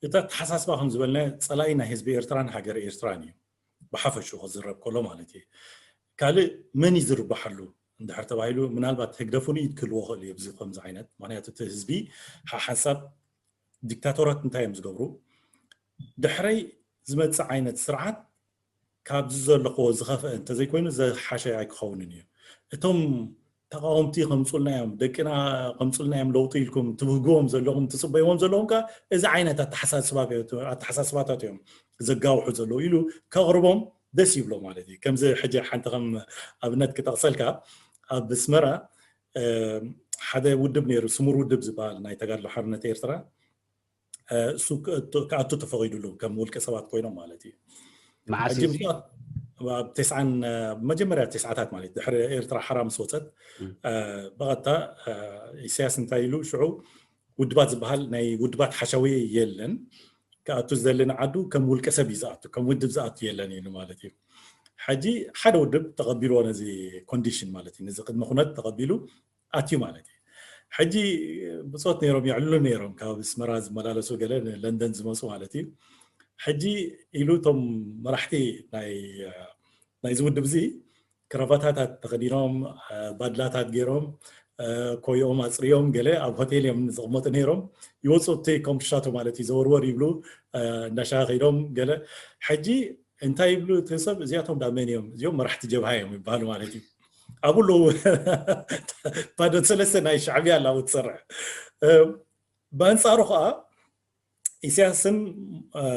እቲ ኣተሓሳስባ ከም ዝበልና ጸላኢ ናይ ህዝቢ ኤርትራን ሃገር ኤርትራን እዩ። ብሓፈሽኡ ክዝረብ ከሎ ማለት እዩ። ካልእ መን እዩ ዝርብሓሉ እንድሕር ተባሂሉ ምናልባት ህግደፉን ኢድ ክህልዎ ክእል እዩ ኣብዚ ከምዚ ዓይነት። ምክንያቱ እቲ ህዝቢ ሓ- ሓንሳብ ዲክታቶራት እንታይ እዮም ዝገብሩ? ድሕረይ ዝመጽእ ዓይነት ስርዓት ካብዚ ዘለኽዎ ዝኸፍአ እንተዘይኮይኑ ዝሓሸ ኣይክኸውንን እዩ። እቶም ተቃወምቲ ከምፁልና እዮም፣ ደቅና ከምፁልና እዮም ለውጢ ኢልኩም ትብህግዎም ዘለኹም ትፅበይዎም ዘለኹም ከ እዚ ዓይነት ኣተሓሳስባታት እዮም ዘጋውሑ ዘለዉ ኢሉ ከቕርቦም ደስ ይብሎ ማለት እዩ። ከምዚ ሕጂ ሓንቲ ከም ኣብነት ክጠቕሰልካ ኣብ ኣስመራ ሓደ ውድብ ነይሩ፣ ስሙር ውድብ ዝበሃል ናይ ተጋድሎ ሓርነት ኤርትራ፣ እሱ ክኣቱ ተፈቒዱሉ ከም ውልቀ ሰባት ኮይኖም ማለት እዩ። ኣብ ተስዓን መጀመርያ ተስዓታት ማለት ድሕሪ ኤርትራ ሓራ ምስ ወፀት ብቐጥታ ኢሳያስ እንታይ ኢሉ ሽዑ ውድባት ዝበሃል ናይ ውድባት ሓሻውየ የለን፣ ክኣቱ ዝደሊ ንዓዱ ከም ውልቀ ሰብ እዩ ዝኣቱ፣ ከም ውድብ ዝኣቱ የለን ኢሉ ማለት እዩ። ሕጂ ሓደ ውድብ ተቐቢልዎ ነዚ ኮንዲሽን ማለት እዩ፣ ነዚ ቅድመ ኩነት ተቐቢሉ ኣትዩ ማለት እዩ። ሕጂ ብፆት ነይሮም የዕልሉ ነይሮም ካብ ኣስመራ ዝመላለሱ ገለ ለንደን ዝመፁ ማለት እዩ። ሕጂ ኢሉ እቶም መራሕቲ ናይዚ ውድብ እዚ ክረቫታታት ተኸዲኖም ባድላታት ገይሮም ኮይኦም ኣፅርዮም ገለ ኣብ ሆቴል እዮም ዝቕመጡ ነይሮም። ይወፁ እቲ ኮምሽታቶ ማለት እዩ ዘወርወር ይብሉ እንዳሻ ከይዶም ገለ ሕጂ እንታይ ይብሉ እቲ ሰብ እዚኣቶም ዳ መን እዮም እዚኦም መራሕቲ ጀብሃ እዮም ይበሃሉ ማለት እዩ። ኣብኡ ኣለዉ ፓደት ሰለስተ ናይ ሻዕብያ ኣላ ኣብኡ ትሰርሕ። ብኣንፃሩ ከዓ ኢሳያስን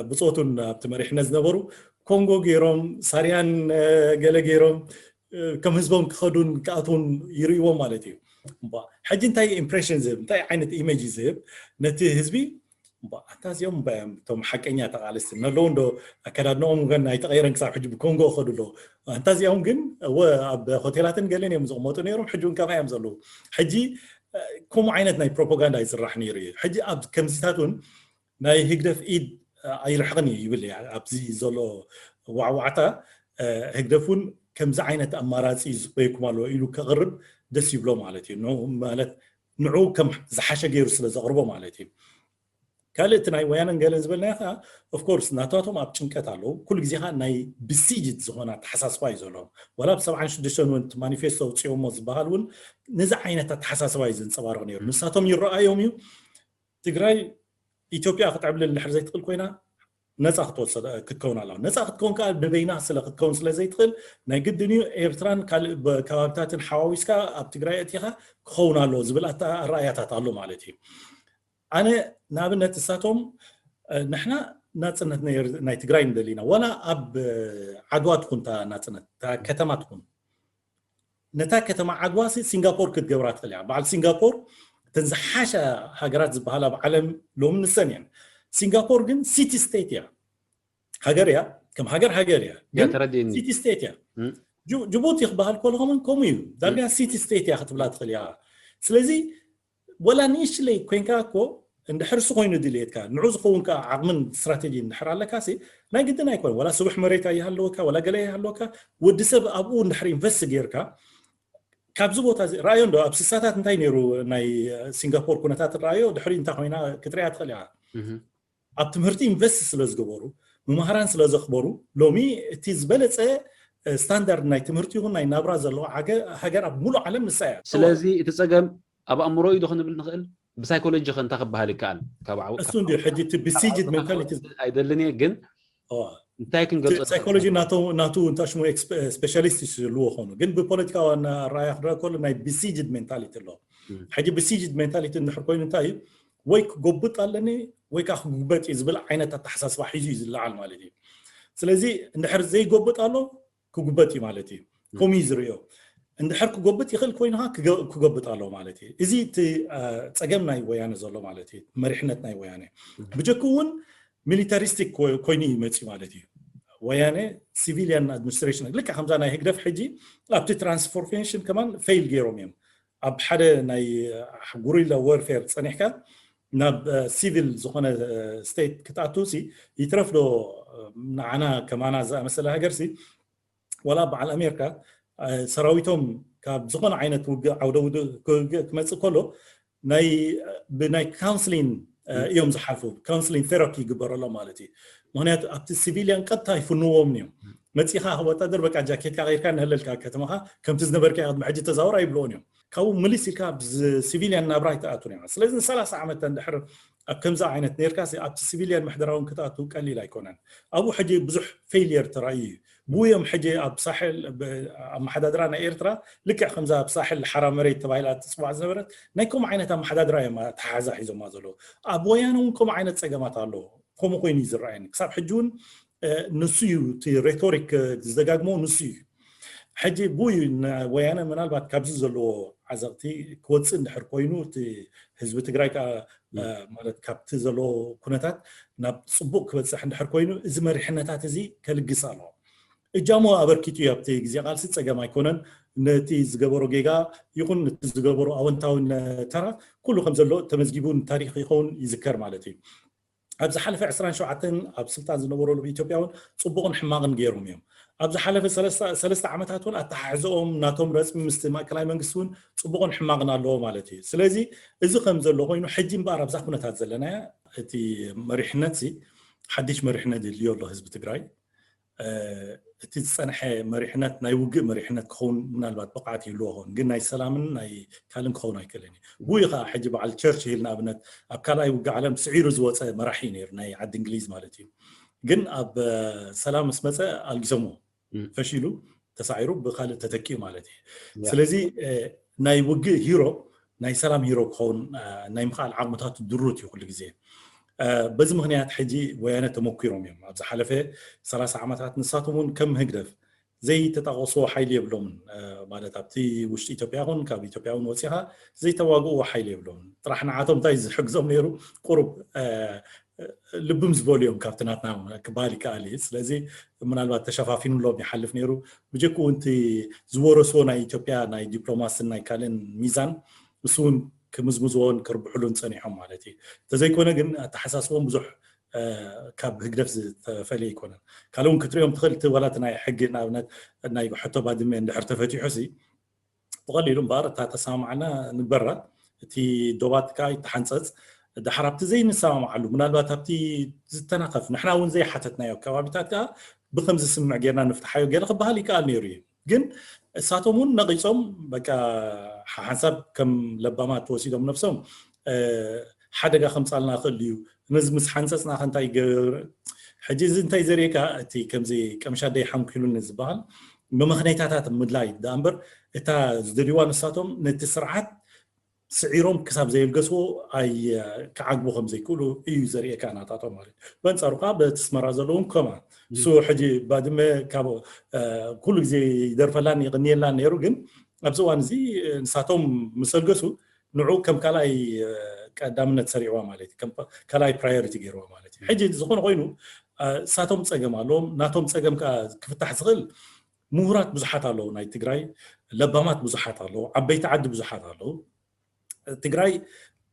ብፆቱን ኣብቲ መሪሕነት ዝነበሩ ኮንጎ ገይሮም ሳርያን ገለ ገይሮም ከም ህዝቦም ክኸዱን ክኣትውን ይርእይዎም ማለት እዩ። ሕጂ እንታይ ኢምፕሬሽን ዝህብ እንታይ ዓይነት ኢሜጅ ዝህብ ነቲ ህዝቢ ኣንታ እዚኦም እቶም ሓቀኛ ተቃለስቲ ኣለዉ እንዶ ኣከዳድናኦም ግን ኣይተቀየረን ክሳብ ሕጂ ብኮንጎ ከዱ ኣለዉ። ኣንታ እዚኦም ግን እወ ኣብ ሆቴላትን ገለን እዮም ዝቕመጡ ነይሮም ሕጂ እውን ከማይ እዮም ዘለዉ። ሕጂ ከምኡ ዓይነት ናይ ፕሮፓጋንዳ ይስራሕ ነይሩ እዩ። ሕጂ ኣብ ከምዚታት እውን ናይ ህግደፍ ኢድ ኣይርሕቕን እዩ ይብል እየ። ኣብዚ ዘሎ ዋዕዋዕታ ህግደፍ እውን ከምዚ ዓይነት ኣማራፂ ይፅበየኩም ኣለዎ ኢሉ ከቕርብ ደስ ይብሎ ማለት እዩ። ማለት ንዑ ከም ዝሓሸ ገይሩ ስለ ዘቕርቦ ማለት እዩ። ካልእ እቲ ናይ ወያነን ገለን ዝበልናዮ ከዓ ኦፍኮርስ ናታቶም ኣብ ጭንቀት ኣለዉ። ኩሉ ግዜ ከዓ ናይ ብሲጅት ዝኾነ ኣተሓሳስባ እዩ ዘለዎም። ዋላ ብ ሰብዓን ሽዱሽተን እውን እቲ ማኒፌስቶ ኣውፅኦሞ ዝበሃል እውን ነዚ ዓይነት ኣተሓሳስባ እዩ ዘንፀባርቕ ነይሩ። ንሳቶም ይረኣዮም እዩ ትግራይ ኢትዮጵያ ክትዕብልል እንድሕር ዘይትኽእል ኮይና ነፃ ክትወሰድ ክትከውን ኣለዋ። ነፃ ክትከውን ከዓ ንበይና ስለ ክትከውን ስለ ዘይትኽእል ናይ ግድን እዩ ኤርትራን ካልእ ከባብታትን ሓዋዊስካ ኣብ ትግራይ ኣእቲኻ ክኸውን ኣለዎ ዝብል ኣረኣእያታት ኣሎ ማለት እዩ። ኣነ ንኣብነት እሳቶም ንሕና ናፅነት ናይ ትግራይ ንደሊ ኢና ዋላ ኣብ ዓድዋ ትኹን እታ ናፅነት እታ ከተማ ትኹን ነታ ከተማ ዓድዋ ሲ ሲንጋፖር ክትገብራ ትኽእል እያ። በዓል ሲንጋፖር እተን ዝሓሻ ሃገራት ዝበሃላ ኣብ ዓለም ሎም ንሰን እየን። ሲንጋፖር ግን ሲቲ ስቴት እያ። ሃገር እያ፣ ከም ሃገር ሃገር እያ። ግን ሲቲ ስቴት እያ። ጅቡቲ ክበሃል ከሎ ከምን ከምኡ እዩ። ዳርጋ ሲቲ ስቴት እያ ክትብላ ትኽእል እያ። ስለዚ ወላ ንእሽለይ ኮይንካ እኮ እንድሕር እሱ ኮይኑ ድልየትካ ንዑ ዝኸውን ከዓ ዓቕምን ስትራቴጂ እንድሕር ኣለካ ሲ ናይ ግድን ኣይኮነ ወላ ስቡሕ መሬት ኣይሃለወካ ወላ ገለ ኣይሃለወካ ወዲ ሰብ ኣብኡ እንድሕር ኢንቨስት ጌርካ ካብዚ ቦታ እዚ ራእዮ እንዶ ኣብ ስሳታት እንታይ ነይሩ ናይ ሲንጋፖር ኩነታት ራእዮ ድሕሪ እንታይ ኮይና ክትሪያ ትኽእል ኢኻ ኣብ ትምህርቲ ኢንቨስት ስለ ዝገበሩ መማህራን ስለ ዘኽበሩ ሎሚ እቲ ዝበለፀ ስታንዳርድ ናይ ትምህርቲ ይኹን ናይ ናብራ ዘለዎ ሃገር ኣብ ሙሉእ ዓለም ንሳ እያ ስለዚ እቲ ፀገም ኣብ ኣእምሮ እዩ ዶ ክንብል ንኽእል ብሳይኮሎጂ ከ እንታይ ክበሃል ይከኣል ካብ ዓው እሱ እንዲ ሕጂ እቲ ብሲጅድ ሜንታሊቲ ኣይደልን እየ ግን እንታይ ክንገልጾ ሳይኮሎጂ ናቱ ናቱ እንታይ ሽሙ ስፔሻሊስት ይስልዎ ኾኑ ግን ብፖለቲካዊ ኣረኣያ ክረአ ከሎ ናይ ብሲጅድ ሜንታሊቲ ኣሎ ሕጂ ብሲጅድ ሜንታሊቲ እንድሕር ኮይኑ እንታይ እዩ ወይ ክጎብጥ ኣለኒ ወይ ከዓ ክጉበጥ እዩ ዝብል ዓይነት ኣተሓሳስባ ሒዙ እዩ ዝለዓል ማለት እዩ ስለዚ እንድሕር ዘይጎብጥ ኣሎ ክጉበጥ እዩ ማለት እዩ። ከምኡ እዩ ዝርእዮ። እንድሕር ክጎብጥ ይኽእል ኮይኑ ከዓ ክገ- ክጎብጥ ኣለዎ ማለት እዩ። እዚ እቲ አ፣ ጸገም ናይ ወያነ ዘሎ ማለት እዩ፣ መሪሕነት ናይ ወያነ። ብጀክ እውን ሚሊታሪስቲክ ኮ- ኮይኑ ይመጽእ ማለት እዩ። ወያነ ሲቪሊያን ኣድሚኒስትሬሽን ልክዕ ከምዛ ናይ ህግደፍ ሕጂ ኣብቲ ትራንስፎርሜሽን ከማን ፌል ገይሮም እዮም። ኣብ ሓደ ናይ ጉሪላ ወርፌር ጸኒሕካ ናብ ሲቪል ዝኾነ ስቴት ክትኣቱ ሲ ይትረፍ ዶ ንዓና ከማና ዝኣመሰለ ሃገር ሲ ዋላ በዓል ኣሜሪካ ሰራዊቶም ካብ ዝኾነ ዓይነት ውግእ ዓውደ ውግእ ክመፅእ ከሎ ናይ ብናይ ካውንስሊን እዮም ዝሓልፉ። ካውንስሊን ቴራፒ ይግበረሎም ማለት እዩ። ምክንያቱ ኣብቲ ሲቪሊያን ቀጥታ ይፍንዎም እዮም። መፂኻ ወታደር በቃ ጃኬትካ ቀይርካ ንህለልካ ከተማኻ ከምቲ ዝነበርካ ቅድሚ ሕጂ ተዛወር ኣይብልዎን እዮም። ካብኡ ምልስ ኢልካ ኣብ ሲቪሊያን ናብራ ኣይትኣቱን እዮም። ስለዚ ንሰላሳ ዓመት እንድሕር ኣብ ከምዚ ዓይነት ነርካ ኣብቲ ሲቪሊያን ምሕደራውን ክትኣቱ ቀሊል ኣይኮነን። ኣብኡ ሕጂ ብዙሕ ፌልየር ተራእዩ እዩ። ብእዮም ሕጂ ኣብ ሳሕል ኣመሓዳድራ ናይ ኤርትራ ልክዕ ከምዛ ኣብ ሳሕል ሓራ መሬት ተባሂላ ትፅዋዕ ዝነበረት ናይ ከምኡ ዓይነት ኣመሓዳድራ እዮም ኣተሓሕዛ ሒዞማ ዘለዉ። ኣብ ወያነ እውን ከምኡ ዓይነት ፀገማት ኣለዎ። ከምኡ ኮይኑ እዩ ዝረኣየኒ ክሳብ ሕጂ እውን። ንሱ እዩ እቲ ሬቶሪክ ዝደጋግሞ ንሱ እዩ። ሕጂ ብኡ እዩ ወያነ ምናልባት ካብዚ ዘለዎ ዓዘቕቲ ክወፅእ እንድሕር ኮይኑ እቲ ህዝቢ ትግራይ ከዓ ማለት ካብቲ ዘለዎ ኩነታት ናብ ፅቡቅ ክበፅሕ እንድሕር ኮይኑ እዚ መሪሕነታት እዚ ከልግስ ኣለዎ። እጃሞ ኣበርኪቱ እዩ ኣብቲ ግዜ ቃልሲ ፀገም ኣይኮነን። ነቲ ዝገበሮ ጌጋ ይኹን ነቲ ዝገበሮ ኣወንታዊ ተራ ኩሉ ከም ዘሎ ተመዝጊቡ ንታሪክ ይኸውን ይዝከር ማለት እዩ። ኣብ ዝሓለፈ ዕስራን ሸውዓተን ኣብ ስልጣን ዝነበረሉ ኢትዮጵያ እውን ፅቡቕን ሕማቕን ገይሮም እዮም። ኣብ ዝሓለፈ ሰለስተ ዓመታት እውን ኣተሓሕዘኦም ናቶም ረፅሚ ምስቲ ማእከላይ መንግስቲ እውን ፅቡቕን ሕማቕን ኣለዎ ማለት እዩ። ስለዚ እዚ ከም ዘሎ ኮይኑ ሕጂ እምበኣር ኣብዛ ኩነታት ዘለና እቲ መሪሕነት ሓድሽ መሪሕነት ይድልዮ ኣሎ ህዝቢ ትግራይ። እቲ ዝፀንሐ መሪሕነት ናይ ውግእ መሪሕነት ክኸውን ምናልባት ብቕዓት ይህልዎ ኸውን ግን ናይ ሰላምን ናይ ካልእን ክኸውን ኣይክእልን እዩ። ብኡ ከዓ ሕጂ በዓል ቸርችል ንኣብነት ኣብ ካልኣይ ውግእ ዓለም ስዒሩ ዝወፀ መራሒ እዩ ነይሩ ናይ ዓዲ እንግሊዝ ማለት እዩ። ግን ኣብ ሰላም ምስ መፀ ኣልጊሶሞ ፈሺሉ ተሳዒሩ ብካልእ ተተኪኡ ማለት እዩ። ስለዚ ናይ ውግእ ሂሮ ናይ ሰላም ሂሮ ክኸውን ናይ ምኽኣል ዓቕምታቱ ድሩት እዩ ኩሉ ግዜ። በዚ ምክንያት ሕጂ ወያነ ተመኪሮም እዮም ኣብ ዝሓለፈ ሰላሳ ዓመታት ንሳቶም እውን ከም ህግደፍ ዘይተጣቀስዎ ሓይሊ የብሎምን። ማለት ኣብቲ ውሽጢ ኢትዮጵያ ኹን ካብ ኢትዮጵያ እውን ወፂኻ ዘይተዋግእዎ ሓይሊ የብሎምን። ጥራሕ ንዓቶም እንታይ ዝሕግዞም ነይሩ ቁሩብ ልብም ዝበሉ እዮም ካብቲ ናትና ክበሃል ይከኣል እዩ። ስለዚ ምናልባት ተሸፋፊኑሎም ይሓልፍ ነይሩ። ብጀክኡ እቲ ዝወረስዎ ናይ ኢትዮጵያ ናይ ዲፕሎማስን ናይ ካልእን ሚዛን እሱ እውን ክምዝምዝዎን ክርብሕሉን ፀኒሖም ማለት እዩ። እንተዘይኮነ ግን ኣተሓሳስቦም ብዙሕ ካብ ህግደፍ ዝተፈለየ ኣይኮነን። ካልእ እውን ክትሪኦም ትኽእል እቲ ዋላ እቲ ናይ ሕጊ ንኣብነት ናይ ሕቶ ባድመ እንድሕር ተፈቲሑ ሲ ብቐሊሉ እምበኣር እታ ተሰማማዕና ንግበራ እቲ ዶባት ከዓ ይተሓንፀፅ። ዳሕር ኣብቲ ዘይንሰማማዓሉ ምናልባት ኣብቲ ዝተናኸፍ ንሕና እውን ዘይሓተትናዮ ከባቢታት ከዓ ብከምዚ ስምዕ ጌርና ንፍትሓዮ ገለ ክበሃል ይከኣል ነይሩ እዩ። ግን እሳቶም እውን ነቒፆም በቃ ሓንሳብ ከም ለባማት ወሲዶም ነብሶም ሓደጋ ከምፃልና ክእል እዩ። ነዚ ምስ ሓንፀፅና ከ እንታይ ይገብር? ሕጂ እዚ እንታይ ዘርእየካ እቲ ከምዚ ቀምሻደይ ሓንኪሉኒ ዝበሃል ብምኽነይታታት ምድላይ ዳ እምበር እታ ዝደልይዋ ንሳቶም ነቲ ስርዓት ስዒሮም ክሳብ ዘየልገስዎ ኣይ ክዓግቡ ከም ዘይክእሉ እዩ ዘርእየካ ናታቶም ማለት እዩ። በንጻሩ ከዓ በቲ ኣስመራ ዘለውን ከማ እሱ ሕጂ ባድመ ካብ ኩሉ ግዜ ይደርፈላን ይቕንየላን ነይሩ ግን ኣብዚ እዋን እዚ ንሳቶም ምስ ኣልገሱ ንዑ ከም ካልኣይ ቀዳምነት ሰሪዕዋ ማለት እዩ። ካልኣይ ፕራዮሪቲ ገይርዋ ማለት እዩ። ሕጂ ዝኾነ ኮይኑ እሳቶም ፀገም ኣለዎም። ናቶም ፀገም ከዓ ክፍታሕ ዝኽእል ምሁራት ብዙሓት ኣለዉ ናይ ትግራይ፣ ለባማት ብዙሓት ኣለዉ፣ ዓበይቲ ዓዲ ብዙሓት ኣለዉ። ትግራይ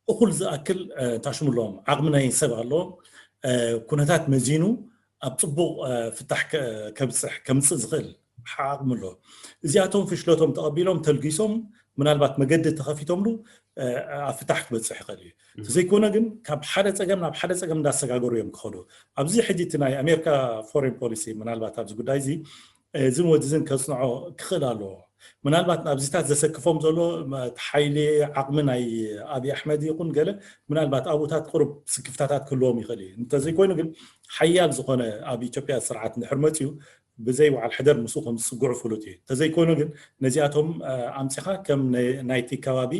እኹል ዝኣክል ታሽሙ ኣለዎም፣ ዓቕሚ ናይ ሰብ ኣለዎም። ኩነታት መዚኑ ኣብ ፅቡቕ ፍታሕ ከብፅሕ ከምፅእ ዝኽእል ዓቕሚ ኣለዎ። እዚኣቶም ፍሽለቶም ተቐቢሎም ተልጊሶም ምናልባት መገዲ ተኸፊቶምሉ ኣብ ፍታሕ ክበፅሕ ይኽእል እዩ። ተዘይኮነ ግን ካብ ሓደ ፀገም ናብ ሓደ ፀገም እንዳሰጋገሩ እዮም ክኸዱ። ኣብዚ ሕጂ እቲ ናይ ኣሜሪካ ፎሬን ፖሊሲ ምናልባት ኣብዚ ጉዳይ እዚ እዝን ወድዝን ከፅንዖ ክኽእል ኣለዎ። ምናልባት ኣብዚታት ዘሰክፎም ዘሎ እቲ ሓይሊ ዓቕሚ ናይ ኣብይ ኣሕመድ ይኹን ገለ ምናልባት ኣብኡታት ቁሩብ ስክፍታታት ክህልዎም ይኽእል እዩ። እንተዘይኮይኑ ግን ሓያል ዝኾነ ኣብ ኢትዮጵያ ስርዓት እንድሕር መፅዩ ብዘይ በዓል ሕደር ምስኡ ከም ዝስግዑ ፍሉጥ እዩ። እንተዘይኮይኑ ግን ነዚኣቶም ኣምፂኻ ከም ናይቲ ከባቢ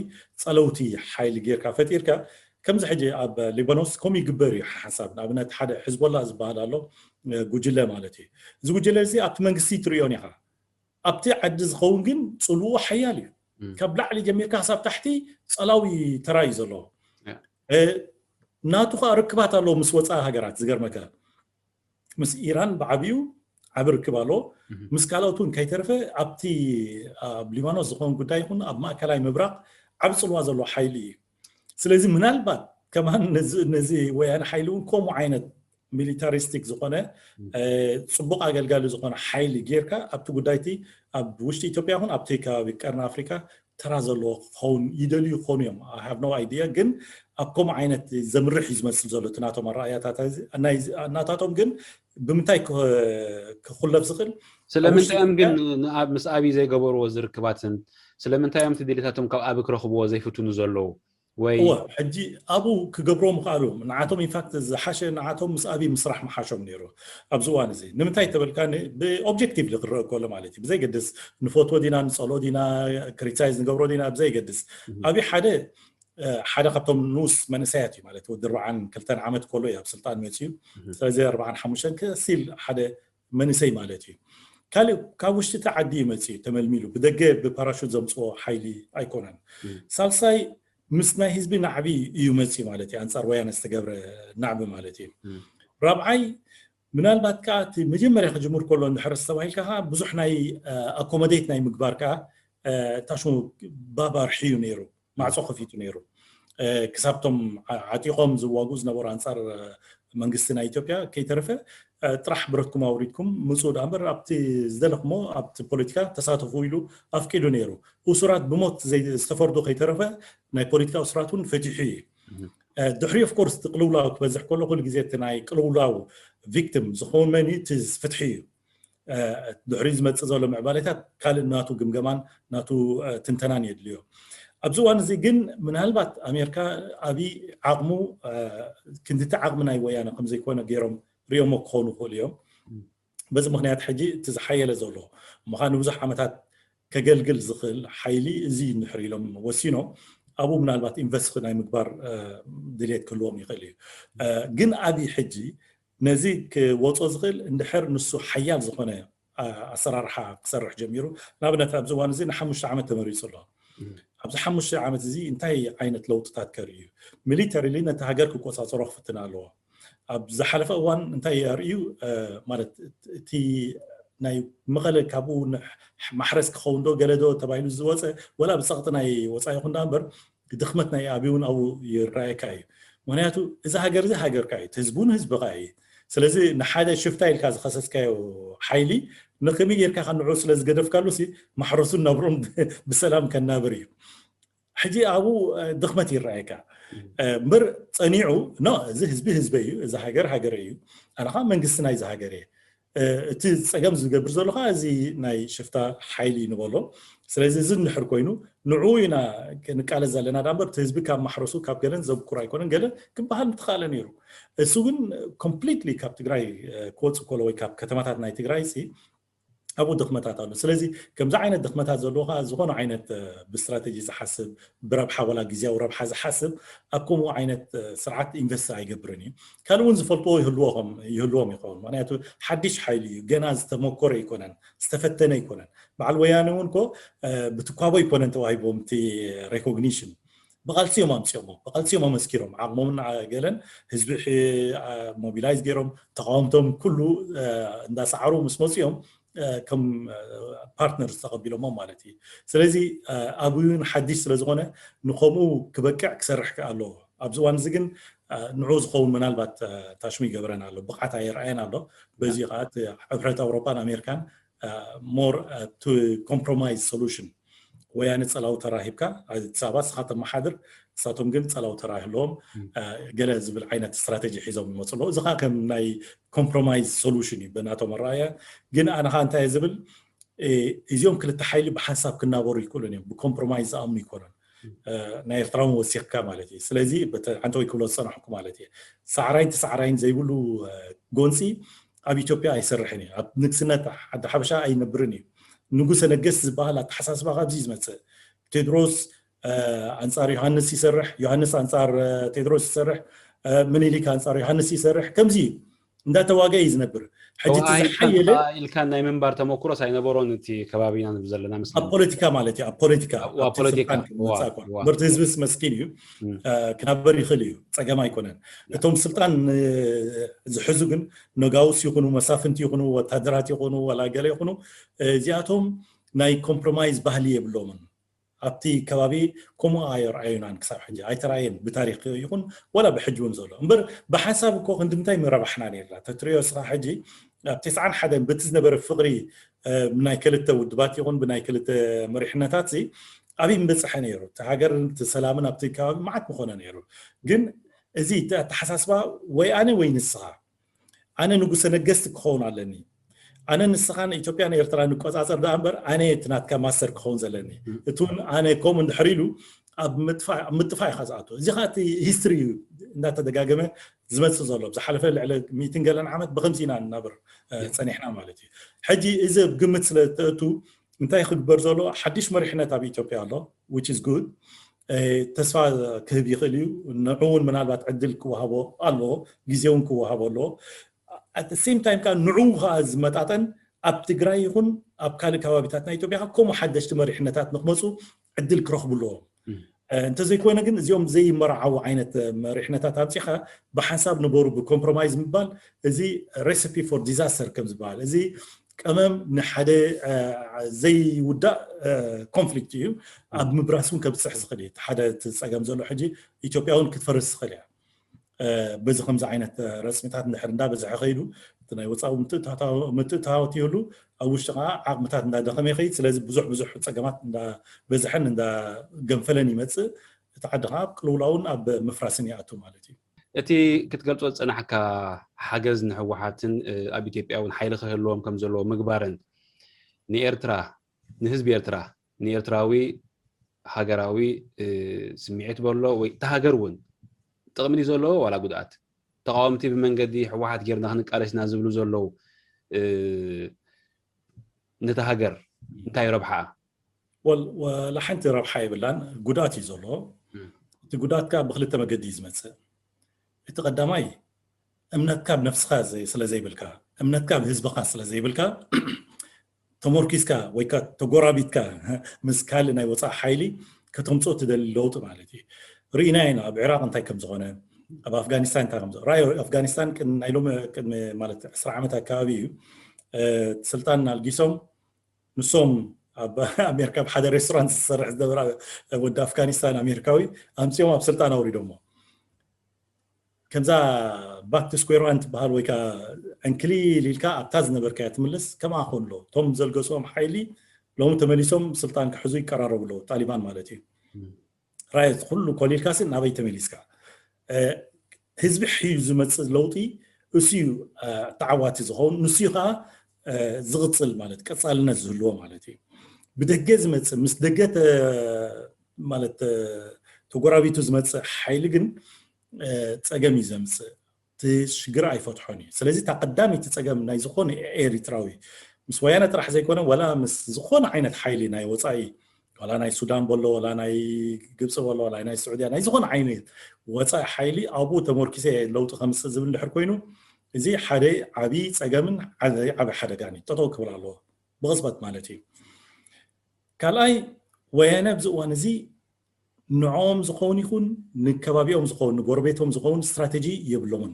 ፀለውቲ ሓይሊ ጌርካ ፈጢርካ ከምዚ ሕጂ ኣብ ሊባኖስ ከምኡ ይግበር እዩ ሓንሳብ ንኣብነት ሓደ ሕዝቦላ ዝበሃል ኣሎ ጉጅለ ማለት እዩ። እዚ ጉጅለ እዚ ኣብቲ መንግስቲ ትርእዮን ኢኻ ኣብቲ ዓዲ ዝኸውን ግን ጽልኡ ሓያል እዩ። ካብ ላዕሊ ጀሚርካ ክሳብ ታሕቲ ጸላዊ ተራ እዩ ዘለዎ። ናቱ ከዓ ርክባት ኣለዎ ምስ ወፃኢ ሃገራት። ዝገርመካ ምስ ኢራን ብዓብዩ ዓቢ ርክብ ኣለዎ። ምስ ካልኦት እውን ከይተረፈ ኣብቲ ኣብ ሊባኖስ ዝኾን ጉዳይ ይኹን ኣብ ማእከላይ ምብራቕ ዓቢ ጽልዋ ዘለዎ ሓይሊ እዩ። ስለዚ ምናልባት ከማን ነዚ ወያነ ሓይሊ እውን ከምኡ ዓይነት ሚሊታሪስቲክ ዝኾነ ጽቡቕ ኣገልጋሊ ዝኾነ ሓይሊ ጌርካ ኣብቲ ጉዳይቲ ኣብ ውሽጢ ኢትዮጵያ ይኹን ኣብቲ ከባቢ ቀርኒ ኣፍሪካ ተራ ዘለዎ ክኸውን ይደልዩ ክኾኑ እዮም። I have no idea። ግን ኣብ ከምኡ ዓይነት ዘምርሕ እዩ ዝመስል ዘሎ እቲ ናቶም ኣረኣእያታት። ናታቶም ግን ብምንታይ ክኹለፍ ዝኽእል? ስለምንታይ እዮም ግን ምስ ኣብይ ዘይገበርዎ ዝርክባትን ስለምንታይ እዮም እቲ ድሌታቶም ካብ ኣብይ ክረኽብዎ ዘይፍትኑ ዘለዉ? ወይ ሕጂ ኣብኡ ክገብርዎ ምኽኣሉ ንዓቶም ኢንፋክት ዝሓሸ ንዓቶም ምስ ኣብይ ምስራሕ ምሓሾም ነይሩ ኣብዚ እዋን እዚ። ንምንታይ ተበልካ ብኦብጀክቲቭ ክረአ ከሎ ማለት እዩ። ብዘይገድስ ንፈትዎ ዲና ንፀልኦ ዲና ክሪቲሳይዝ ንገብሮ ዲና ብዘይገድስ ኣብይ ሓደ ሓደ ካብቶም ንኡስ መንእሰያት እዩ ማለት ወዲ ኣርባዓን ክልተን ዓመት ከሎ እዩ ኣብ ስልጣን መፅዩ። ስለዚ ኣርባዓን ሓሙሽተን ከሲል ሓደ መንእሰይ ማለት እዩ። ካልእ ካብ ውሽጢ እቲ ዓዲ እዩ መፅዩ ተመልሚሉ ብደገ ብፓራሹት ዘምፅዎ ሓይሊ ኣይኮነን። ሳልሳይ ምስ ናይ ህዝቢ ናዕቢ እዩ መፅዩ ማለት እዩ ኣንፃር ወያነ ዝተገብረ ናዕቢ ማለት እዩ። ራብዓይ ምናልባት ከዓ እቲ መጀመርያ ክጅምር ከሎ እንድሕር ዝተባሂልካ ከዓ ብዙሕ ናይ ኣኮሞዴት ናይ ምግባር ከዓ ታሽሙ ባብ ኣርሕዩ ነይሩ ማዕፆ ከፊቱ ነይሩ። ክሳብቶም ዓጢቆም ዝዋጉ ዝነበሩ ኣንፃር መንግስቲ ናይ ኢትዮጵያ ከይተረፈ ጥራሕ ብረትኩም ኣውሪድኩም ምፁ ደኣ እምበር ኣብቲ ዝደለክሞ ኣብቲ ፖለቲካ ተሳተፉ ኢሉ ኣፍቂዱ ነይሩ። እሱራት ብሞት ዝተፈርዱ ከይተረፈ ናይ ፖለቲካ እሱራት እውን ፈቲሑ እዩ። ድሕሪ ኦፍኮርስ እቲ ቅልውላው ክበዝሕ ከሎ ኩሉ ግዜ እቲ ናይ ቅልውላው ቪክቲም ዝኸውን መን እዩ? እቲ ፍትሒ እዩ። ድሕሪ ዝመፅእ ዘሎ ምዕባሌታት ካልእ ናቱ ግምገማን ናቱ ትንተናን የድልዮ። ኣብዚ እዋን እዚ ግን ምናልባት ኣሜሪካ ኣብይ ዓቕሙ ክንድቲ ዓቕሚ ናይ ወያነ ከምዘይኮነ ገይሮም ሪኦሞ ክኾኑ ይኽእሉ እዮም። በዚ ምክንያት ሕጂ እቲ ዝሓየለ ዘሎ እሞ ከዓ ንብዙሕ ዓመታት ከገልግል ዝኽእል ሓይሊ እዚ እንድሕር ኢሎም ወሲኖም ኣብኡ ምናልባት ኢንቨስት ናይ ምግባር ድሌት ክህልዎም ይኽእል እዩ። ግን ኣብይ ሕጂ ነዚ ክወፆ ዝኽእል እንድሕር ንሱ ሓያል ዝኾነ ኣሰራርሓ ክሰርሕ ጀሚሩ። ንኣብነት ኣብዚ እዋን እዚ ንሓሙሽተ ዓመት ተመሪፁ ኣሎ። ኣብዚ ሓሙሽተ ዓመት እዚ እንታይ ዓይነት ለውጥታት ከርኢ እዩ? ሚሊተሪሊ ነቲ ሃገር ክቆፃፀሮ ክፍትን ኣለዎ። ኣብ ዝሓለፈ እዋን እንታይ ኣርእዩ ማለት እቲ ናይ መቐለ ካብኡ ማሕረስ ክኸውን ዶ ገለ ዶ ተባሂሉ ዝወፀ ወላ ብፀቕጢ ናይ ወፃኢ ይኹን ዳ እምበር ድኽመት ናይ ኣብይ እውን ኣብኡ ይረኣየካ እዩ። ምክንያቱ እዚ ሃገር እዚ ሃገርካ እዩ፣ ህዝቡ ንህዝብካ እዩ። ስለዚ ንሓደ ሽፍታ ኢልካ ዝኸሰስካዮ ሓይሊ ንከመይ ጌርካ ንዑ ስለ ዝገደፍካሉ ሲ ማሕረሱን ናብሮም ብሰላም ከናብር እዩ። ሕጂ ኣብኡ ድኽመት ይረኣየካ እምበር ፀኒዑ ኖ እዚ ህዝቢ ህዝበይ እዩ፣ እዚ ሃገር ሃገረይ እዩ፣ ኣነ ከዓ መንግስቲ ናይዚ ሃገር እየ። እቲ ፀገም ዝገብር ዘሎ ከዓ እዚ ናይ ሽፍታ ሓይሊ እዩ ንበሎ። ስለዚ እዚ እንድሕር ኮይኑ ንዕኡ ኢና ክንቃለስ ዘለና ዳ እምበር እቲ ህዝቢ ካብ ማሕረሱ ካብ ገለን ዘብኩር ኣይኮነን ገለ ክበሃል ምተኻእለ ነይሩ። እሱ ግን ኮምፕሊትሊ ካብ ትግራይ ክወፅእ ከሎ ወይ ካብ ከተማታት ናይ ትግራይ ሲ ኣብኡ ድኽመታት ኣሎ። ስለዚ ከምዚ ዓይነት ድኽመታት ዘለዎ ከዓ ዝኾነ ዓይነት ብስትራቴጂ ዝሓስብ ብረብሓ ወላ ግዜያዊ ረብሓ ዝሓስብ ኣብ ከምኡ ዓይነት ስርዓት ኢንቨስት ኣይገብርን እዩ። ካልእ እውን ዝፈልጥዎ ይህልዎም ይኸውን። ምክንያቱ ሓድሽ ሓይሊ እዩ፣ ገና ዝተመኮረ ኣይኮነን፣ ዝተፈተነ ኣይኮነን። በዓል ወያነ እውን ኮ ብትኳቦ ኣይኮነን ተዋሂቦም እቲ ሬኮግኒሽን ብቃልሲ እዮም ኣምፅኦሞ፣ ብቃልሲ እዮም ኣመስኪሮም ዓቕሞምን ገለን ህዝቢ ሞቢላይዝ ገይሮም ተቃወምቶም ኩሉ እንዳሰዓሩ ምስ መፅኦም ከም ፓርትነርስ ተቐቢሎሞም ማለት እዩ። ስለዚ ኣብይ እውን ሓድሽ ስለዝኾነ ንከምኡ ክበቅዕ ክሰርሕ ከ ኣለዎ። ኣብዚ እዋን እዚ ግን ንዑ ዝኸውን ምናልባት ታሽሙ ይገብረን ኣሎ፣ ብቕዓት ኣየርኣየን ኣሎ። በዚ ከዓ ሕብረት ኣውሮፓን ኣሜሪካን more to compromise solution ወያነ ጸላዊ ተራ ሂብካ ኣዲስ ኣበባ ንስኻ ተመሓድር ንሳቶም ግን ጸላዊ ተራ ይህልዎም ገለ ዝብል ዓይነት ስትራተጂ ሒዞም ይመፁ ኣለዉ። እዚ ከዓ ከም ናይ ኮምፕሮማይዝ ሶሉሽን እዩ ብናቶም ኣረኣያ። ግን ኣነ ከዓ እንታይ ዝብል እዚኦም ክልተ ሓይሊ ብሓንሳብ ክናበሩ ይክእሉን እዮም፣ ብኮምፕሮማይዝ ዝኣምኑ ይኮኑን። ናይ ኤርትራውን ወሲኽካ ማለት እዩ። ስለዚ ሓንቲ ወይ ክብሎ ዝፀናሕኩ ማለት እየ፣ ሳዕራይን ተሳዕራይን ዘይብሉ ጎንፂ ኣብ ኢትዮጵያ ኣይሰርሕን እዩ። ኣብ ንግስነት ዓዲ ሓበሻ ኣይነብርን እዩ። ንጉሰ ነገስት ዝበሃል ኣተሓሳስባ ካብዚ እዩ ዝመፅእ። ቴድሮስ ኣንፃር ዮሃንስ ይሰርሕ፣ ዮሃንስ ኣንፃር ቴድሮስ ይሰርሕ፣ ምኒልክ ኣንፃር ዮሃንስ ይሰርሕ። ከምዚ እዩ እንዳተዋገ እዩ ዝነብር። ሕጂ እቲ ህወሓት ዝሓየለ ኢልካ ኢልካ ናይ ምንባር ተመክሮስ ኣይነበሮን እቲ ከባቢና ንብል ዘለና ኣብ መስለኒ። ፖለቲካ ማለት እዩ። ኣብ ፖለቲካ ኣብ ኣብቲ ፖለቲካ፣ ስልጣን ክመጽእ ዋ፣ እኳ ዋ። ምርት ህዝብስ መስኪን እዩ እም። እ፣ ክናበር ይኽእል እዩ፣ ጸገም ኣይኮነን። እቶም ስልጣን እ፣ ዝሕዙ ግን ነጋውስ ይኹኑ፣ መሳፍንቲ ይኹኑ፣ ወታደራት ይኹኑ፣ ወላ ገለ ይኹኑ፣ እ፣ እዚኣቶም ናይ ኮምፕሮማይዝ ባህሊ የብሎምን። ኣብቲ ከባቢ ከምኡ ኣየርኣዩናን ክሳብ ሕጂ ኣይተራእየን፣ ብታሪክ ይኹን ወላ ብሕጂ እውን ዘሎ እምበር ብሓንሳብ እኮ ክንድምታይ ምረባሕና ነርና። ተትሪዮ ስኻ ሕጂ ኣብ ተስዓን ሓደን በቲ ዝነበረ ፍቕሪ እ፣ ብናይ ክልተ ውድባት ይኹን ብናይ ክልተ መሪሕነታት ዚ ኣብይ ምበፅሐ ነይሩ። እቲ ሃገር እቲ ሰላምን ኣብቲ ከባቢ መዓት ምኾነ ነይሩ። ግን እዚ እቲ ኣተሓሳስባ ወይ ኣነ ወይ ንስኻ፣ ኣነ ንጉሰ ነገስት ክኸውን ኣለኒ፣ ኣነ ንስኻን ኢትዮጵያን ኤርትራ ንቆፃፀር ደኣ እምበር ኣነ እቲ ናትካ ማስተር ክኸውን ዘለኒ። እቲ እውን ኣነ ከምኡ እንድሕር ኢሉ ኣብ ምጥፋእ ኣብ ምጥፋእ ኢኻ ዝኣቶ። እዚ ኸዓ እቲ ሂስትሪ እዩ እንዳተደጋገመ ዝመፅእ ዘሎ። ብዝሓለፈ ልዕሊ ሚእትን ገለን ዓመት ብኸምዚ ኢና ንናብር እ፣ ጸኒሕና ማለት እዩ። ሕጂ እዚ ኣብ ግምት ስለ ተእቱ እንታይ ክግበር ዘሎ? ሓድሽ መሪሕነት ኣብ ኢትዮጵያ ኣሎ፣ which is good። እ፣ ተስፋ ክህብ ይኽእል እዩ። ንዑ እውን ምናልባት ዕድል ክወሃቦ ኣለዎ፣ ግዜ እውን ክወሃቦ ኣለዎ። At the same time ከዓ ንዑ ከዓ ዝመጣጠን ኣብ ትግራይ ይኹን ኣብ ካልእ ከባቢታት ናይ ኢትዮጵያ ከምኡ ሓደሽቲ መሪሕነታት ንክመፁ ዕድል ክረኽቡ ኣለዎም። እም። እ፣ እንተዘይኮይነ ግን እዚኦም ዘይመርዓው ዓይነት መሪሕነታት ኣምፂኻ ብሓንሳብ ንበሩ ብኮምፕሮማይዝ ምባል እዚ recipe for disaster ከም ዝበሃል እዚ ቀመም ንሓደ እ፣ ዘይውዳእ እ፣ ኮንፍሊክት እዩ። ኣብ ምብራስ እውን ከብፅሕ ዝኽእል እዩ። እቲ ሓደ እቲ ፀገም ዘሎ ሕጂ ኢትዮጵያ እውን ክትፈርስ ትኽእል እያ። እ፣ በዚ ከምዚ ዓይነት እ፣ ረፅሚታት እንድሕር እንዳበዝሐ ከይዱ እቲ ናይ ወፃኢ ምትእትታው- ምትእትታዋት ይህሉ ኣብ ውሽጢ ከዓ ዓቕምታት እንዳደኸመ ይኸይድ። ስለዚ ብዙሕ ብዙሕ ፀገማት እንዳበዝሐን እንዳገንፈለን ይመፅእ። እቲ ዓዲ ከዓ ኣብ ቅልውላውን ኣብ ምፍራስን ይኣቱ ማለት እዩ። እቲ ክትገልጾ ዝጸናሕካ ሓገዝ ንህወሓትን እ፣ ኣብ ኢትዮጵያ እውን ሓይሊ ክህልዎም ከም ዘለዎ ምግባርን ንኤርትራ ንህዝቢ ኤርትራ ንኤርትራዊ ሃገራዊ እ፣ ስምዒት በሎ ወይ እቲ ሃገር እውን ጥቕሚ ድዩ ዘለዎ ዋላ ጉድኣት? ተቃወምቲ ብመንገዲ ህወሓት ጌርና ክንቃለስ ኢና ዝብሉ ዘለዉ እ፣ ነቲ ሃገር እንታይ ረብሓ? ወል- ወላ ሓንቲ ረብሓ የብላን፣ ጉድኣት እዩ ዘለዎ። እም። እቲ ጉድኣት ከዓ ብክልተ መገዲ እዩ ዝመፅእ። እቲ ቀዳማይ እምነትካ ኣብ ነፍስኻ ዘይ- ስለ ዘይብልካ፣ እምነትካ ኣብ ህዝብኻ ስለ ዘይብልካ ተሞርኪስካ ወይ ከዓ ተጎራቢትካ ምስ ካልእ ናይ ወፃኢ ሓይሊ ከተምፅኦ ትደሊ ለውጢ ማለት እዩ። ርኢና ኢና ኣብ ዕራቕ እንታይ ከም ዝኾነ፣ ኣብ ኣፍጋኒስታን እንታይ ከም ዝኾነ። ራእይ ኣፍጋኒስታን ቅድሚ ናይ ሎሚ ቅድሚ ማለት ዕስራ ዓመት ኣካባቢ እዩ እ፣ ስልጣን ኣልጊሶም ንሶም ኣብ ኣሜሪካ ኣብ ሓደ ሬስቶራንት ዝሰርሕ ዝነበረ ወዲ ኣፍጋኒስታን ኣሜሪካዊ ኣምፅኦም ኣብ ስልጣን ኣውሪዶሞ። ከምዛ back to square one ትበሃል ወይ ከዓ ዕንክሊል ኢልካ ኣብታ ዝነበርካያ ትምልስ ከምኣ ኮሎ እቶም ዘልገስኦም ሓይሊ ሎሚ ተመሊሶም ስልጣን ክሕዙ ይቀራረቡ ኣለዉ፣ ጣሊባን ማለት እዩ። ራይት ኩሉ ኮሊልካሲ ናበይ ተመሊስካ? እ፣ ህዝቢ ሕዩ ዝመፅእ ለውጢ እሱ እዩ እ፣ ተዓዋቲ ዝኸውን፣ ንሱ እዩ ከዓ እ፣ ዝቕፅል ማለት ቀፃልነት ዝህልዎ ማለት እዩ። ብደገ ዝመፅእ ምስ ደገ ተ- ማለት ተ- ተጎራቢቱ ዝመፅእ ሓይሊ ግን እ፣ ፀገም እዩ ዘምፅእ፣ እቲ ሽግር ኣይፈትሖን እዩ። ስለዚ እታ ቀዳመይቲ ፀገም ናይ ዝኾነ ኤሪትራዊ ምስ ወያነ ጥራሕ ዘይኮነ ዋላ ምስ ዝኾነ ዓይነት ሓይሊ ናይ ወፃኢ ዋላ ናይ ሱዳን በሎ ዋላ ናይ ግብፂ በሎ ዋላ ናይ ስዑድያ ናይ ዝኾነ ዓይነት ወፃኢ ሓይሊ ኣብኡ ተመርኪሰ ለውጢ ከምፅእ ዝብል እንድሕር ኮይኑ እዚ ሓደ ዓብዪ ፀገምን ዓብዪ ሓደጋን እዩ። ጠጠው ክብል ኣለዎ ብቕፅበት ማለት እዩ። ካልኣይ ወያነ ኣብዚ እዋን እዚ ንዕኦም ዝኸውን ይኹን ንከባቢኦም ዝኸውን ንጎረቤቶም ዝኸውን ስትራቴጂ የብሎምን።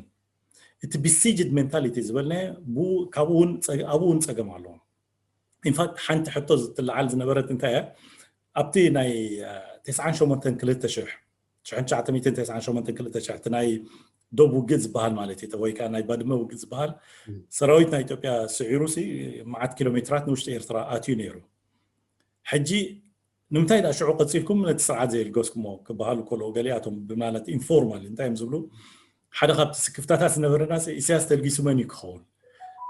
እቲ besieged mentality ዝበልናዮ ብኡ- ካብኡ እውን ፀገ- ኣብኡ እውን ፀገም ኣለዎም። ኢንፋክት ሓንቲ ሕቶ ዝትለዓል ዝነበረት እንታይ እያ ኣብቲ ናይ እ፣ ተስዓን ሸሞንተን ክልተ ሽሕ ሽሕን ትሽዓተ ሚእትን ተስዓን ሸሞንተን ክልተ ሽሕ እቲ ናይ ዶብ ውግእ ዝበሃል ማለት እዩ ወይ ከዓ ናይ ባድመ ውግእ ዝበሃል ሰራዊት ናይ ኢትዮጵያ ስዒሩ ሲ መዓት ኪሎ ሜትራት ንውሽጢ ኤርትራ ኣትዩ ነይሩ። ሕጂ ንምንታይ ዳ ሽዑ ቀፂልኩም ነቲ ስርዓት ዘየልገስኩሞ ክበሃሉ ከለዉ ገሊኣቶም ብማለት ኢንፎርማል እንታይ እዮም ዝብሉ ሓደ ካብቲ ስክፍታታት ዝነበረና ኢሳያስ ተልጊሱ መን እዩ ክኸውን?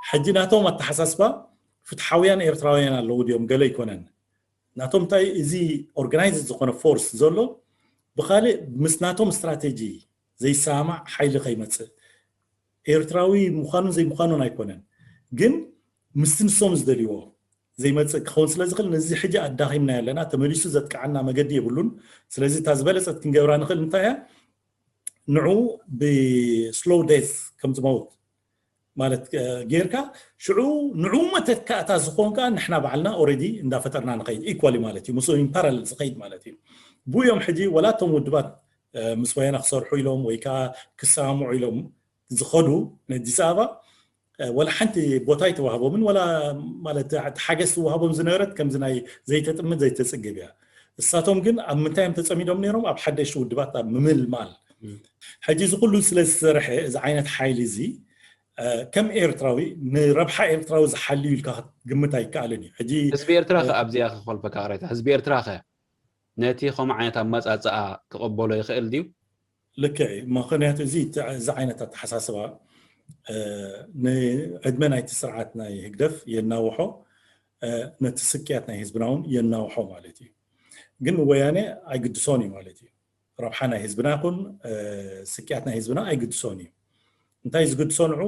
ሕጂ ናቶም ኣተሓሳስባ ፍትሓውያን ኤርትራውያን ኣለዉ ድዮም ገለ ኣይኮነን። ናቶም እንታይ እዚ ኦርጋናይዝ ዝኾነ ፎርስ ዘሎ ብካልእ ምስ ናቶም ስትራቴጂ ዘይሰማማዕ ሓይሊ ከይመፅእ ኤርትራዊ ምዃኑን ዘይምዃኑን ኣይኮነን ግን ምስቲ ንሶም ዝደልይዎ ዘይመፅእ ክኸውን ስለ ዝኽእል ነዚ ሕጂ ኣዳኺምና ኣለና ተመሊሱ ዘጥቅዓና መገዲ የብሉን። ስለዚ እታ ዝበለፀት ክንገብራ ንኽእል እንታይ እያ ንዑ ብስሎው ዴት ከም ዝመውት ማለት ጌርካ ሽዑ ንዑ መተካእታ ዝኾን ከዓ ንሕና ባዕልና already እንዳፈጠርና ንኸይድ equally ማለት እዩ። ምስኡ in parallel ዝኸይድ ማለት እዩ። ብኡ እዮም ሕጂ ወላ እቶም ውድባት ምስ ወያነ ክሰርሑ ኢሎም ወይ ከዓ ክሰማምዑ ኢሎም ዝኸዱ ንኣዲስ ኣበባ ወላ ሓንቲ ቦታ ኣይተዋህቦምን፣ ወላ ማለት ሓገዝ ትዋህቦም ዝነበረት ከምዚ ናይ ዘይተጥምት ዘይተፅግብ እያ። እሳቶም ግን ኣብ ምንታይ እዮም ተፀሚዶም ነይሮም? ኣብ ሓደሽቲ ውድባት ኣብ ምምልማል። ሕጂ እዚ ኩሉ ስለ ዝሰርሐ እዚ ዓይነት ሓይሊ እዚ ከም ኤርትራዊ ንረብሓ ኤርትራዊ ዝሓልዩ ኢልካ ክትግምት ኣይከኣልን እዩ። ሕጂ ህዝቢ ኤርትራ ከ ኣብዚኣ ክኾልፈካ ቅሬታ ህዝቢ ኤርትራ ከ ነቲ ከምኡ ዓይነት ኣመፃፅኣ ክቕበሎ ይኽእል ድዩ? ልክዕ እዩ። ምኽንያቱ እዚ እዚ ዓይነት ኣተሓሳስባ ንዕድመ ናይቲ ስርዓት ናይ ህግደፍ የናውሖ፣ ነቲ ስቅያት ናይ ህዝብና እውን የናውሖ ማለት እዩ። ግን ንወያነ ኣይግድሶን እዩ ማለት እዩ። ረብሓ ናይ ህዝብና ይኹን ስቅያት ናይ ህዝብና ኣይግድሶን እዩ። እንታይ ዝግድሶ ንዑ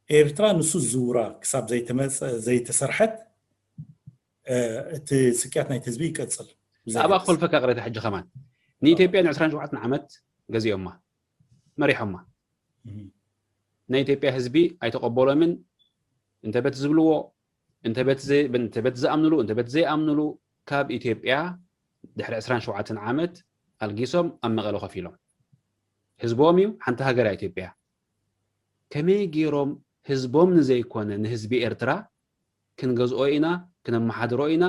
ኤርትራ ንሱ ዝውራ ክሳብ ዘይተሰርሐት እቲ ስቅያት ናይቲ ህዝቢ ይቀፅል። ኣብኣ ክፈልፈካ ቅሬታ ሕጂ ከማን ንኢትዮጵያ ን ዕስራን ሸውዓተን ዓመት ገዚኦማ መሪሖማ ናይ ኢትዮጵያ ህዝቢ ኣይተቐበሎምን። እንተ በቲ ዝብልዎ እንተ በቲ ዝኣምንሉ እንተ በቲ ዘይኣምንሉ ካብ ኢትዮጵያ ድሕሪ ዕስራን ሸውዓተን ዓመት ኣልጊሶም ኣብ መቐለ ኮፍ ኢሎም ህዝቦም እዩ። ሓንቲ ሃገር ኢትዮጵያ ከመይ ገይሮም ህዝቦም ንዘይኮነ ንህዝቢ ኤርትራ ክንገዝኦ ኢና ክነመሓድሮ ኢና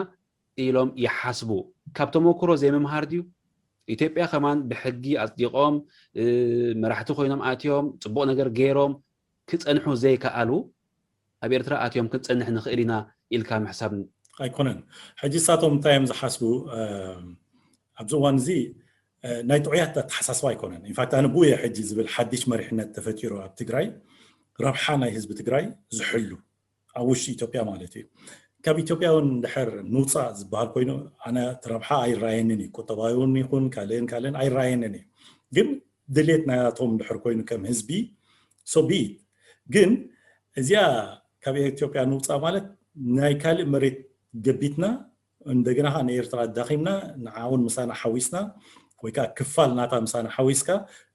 ኢሎም ይሓስቡ? ካብ ተመክሮ ዘይምምሃር ድዩ? ኢትዮጵያ ከማን ብሕጊ ኣፅዲቖም መራሕቲ ኮይኖም ኣትዮም ፅቡቕ ነገር ገይሮም ክፀንሑ ዘይከኣሉ ኣብ ኤርትራ ኣትዮም ክንፀንሕ ንኽእል ኢና ኢልካ ምሕሳብ ኣይኮነን። ሕጂ እሳቶም እንታይ እዮም ዝሓስቡ ኣብዚ እዋን እዚ ናይ ጥዑያት ኣተሓሳስባ ኣይኮነን። ኢንፋክት ኣነ ብኡ እየ ሕጂ ዝብል ሓድሽ መሪሕነት ተፈጢሩ ኣብ ትግራይ ረብሓ ናይ ህዝቢ ትግራይ ዝሕሉ ኣብ ውሽጢ ኢትዮጵያ ማለት እዩ። ካብ ኢትዮጵያ እውን ድሕር ንውፃእ ዝበሃል ኮይኑ ኣነ እቲ ረብሓ ኣይረኣየንን እዩ። ቁጠባዊ እውን ይኹን ካልእን ካልእን ኣይረኣየንን እዩ። ግን ድሌት ናያቶም ድሕር ኮይኑ ከም ህዝቢ so be it። ግን እዚኣ ካብ ኢትዮጵያ ንውፃእ ማለት ናይ ካልእ መሬት ገቢትና እንደገና ከዓ ንኤርትራ ኣዳኺምና ንዓውን ምሳና ሓዊስና ወይ ከዓ ክፋል ናታ ምሳና ሓዊስካ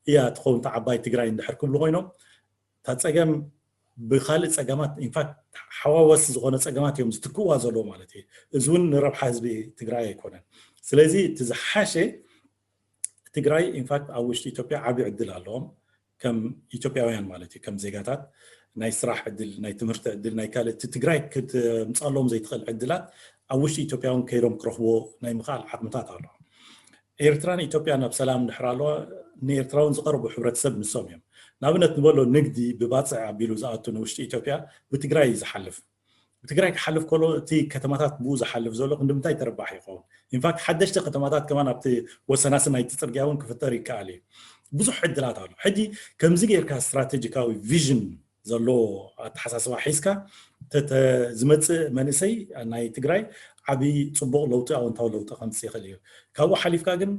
እያ ትኸውን እታ ዓባይ ትግራይ እንድሕር ክብሉ ኮይኖም እታ ፀገም ብካልእ ፀገማት ኢንፋክት ሓዋወስ ዝኾነ ፀገማት እዮም ዝትክእዋ ዘለዎ ማለት እዩ። እዚ እውን ንረብሓ ህዝቢ ትግራይ ኣይኮነን። ስለዚ እቲ ዝሓሸ ትግራይ ኢንፋክት ኣብ ውሽጢ ኢትዮጵያ ዓብዪ ዕድል ኣለዎም ከም ኢትዮጵያውያን ማለት እዩ። ከም ዜጋታት ናይ ስራሕ ዕድል ናይ ትምህርቲ ዕድል ናይ ካልእ እቲ ትግራይ ክትምፃሎም ዘይትኽእል ዕድላት ኣብ ውሽጢ ኢትዮጵያ እውን ከይዶም ክረኽብዎ ናይ ምኽኣል ዓቕምታት ኣለዎም። ኤርትራን ኢትዮጵያን ኣብ ሰላም እንድሕር ኣለዋ ንኤርትራውን ዝቐርቡ ሕብረተሰብ ንሶም እዮም። ንኣብነት ንበሎ ንግዲ ብባፅዕ ኣቢሉ ዝኣቱ ንውሽጢ ኢትዮጵያ ብትግራይ እዩ ዝሓልፍ። ብትግራይ ክሓልፍ ከሎ እቲ ከተማታት ብኡ ዝሓልፍ ዘሎ ክንዲ ምንታይ ተረባሒ ይኸውን? ኢንፋክት ሓደሽቲ ከተማታት ከማን ኣብቲ ወሰናስን ናይቲ ፅርግያ እውን ክፍጠር ይከኣል እዩ። ብዙሕ ዕድላት ኣሎ። ሕጂ ከምዚ ጌርካ ስትራቴጂካዊ ቪዥን ዘሎ ኣተሓሳስባ ሒዝካ ዝመፅእ መንእሰይ ናይ ትግራይ ዓብዪ ፅቡቕ ለውጢ ኣወንታዊ ለውጢ ከምፅእ ይኽእል እዩ። ካብኡ ሓሊፍካ ግን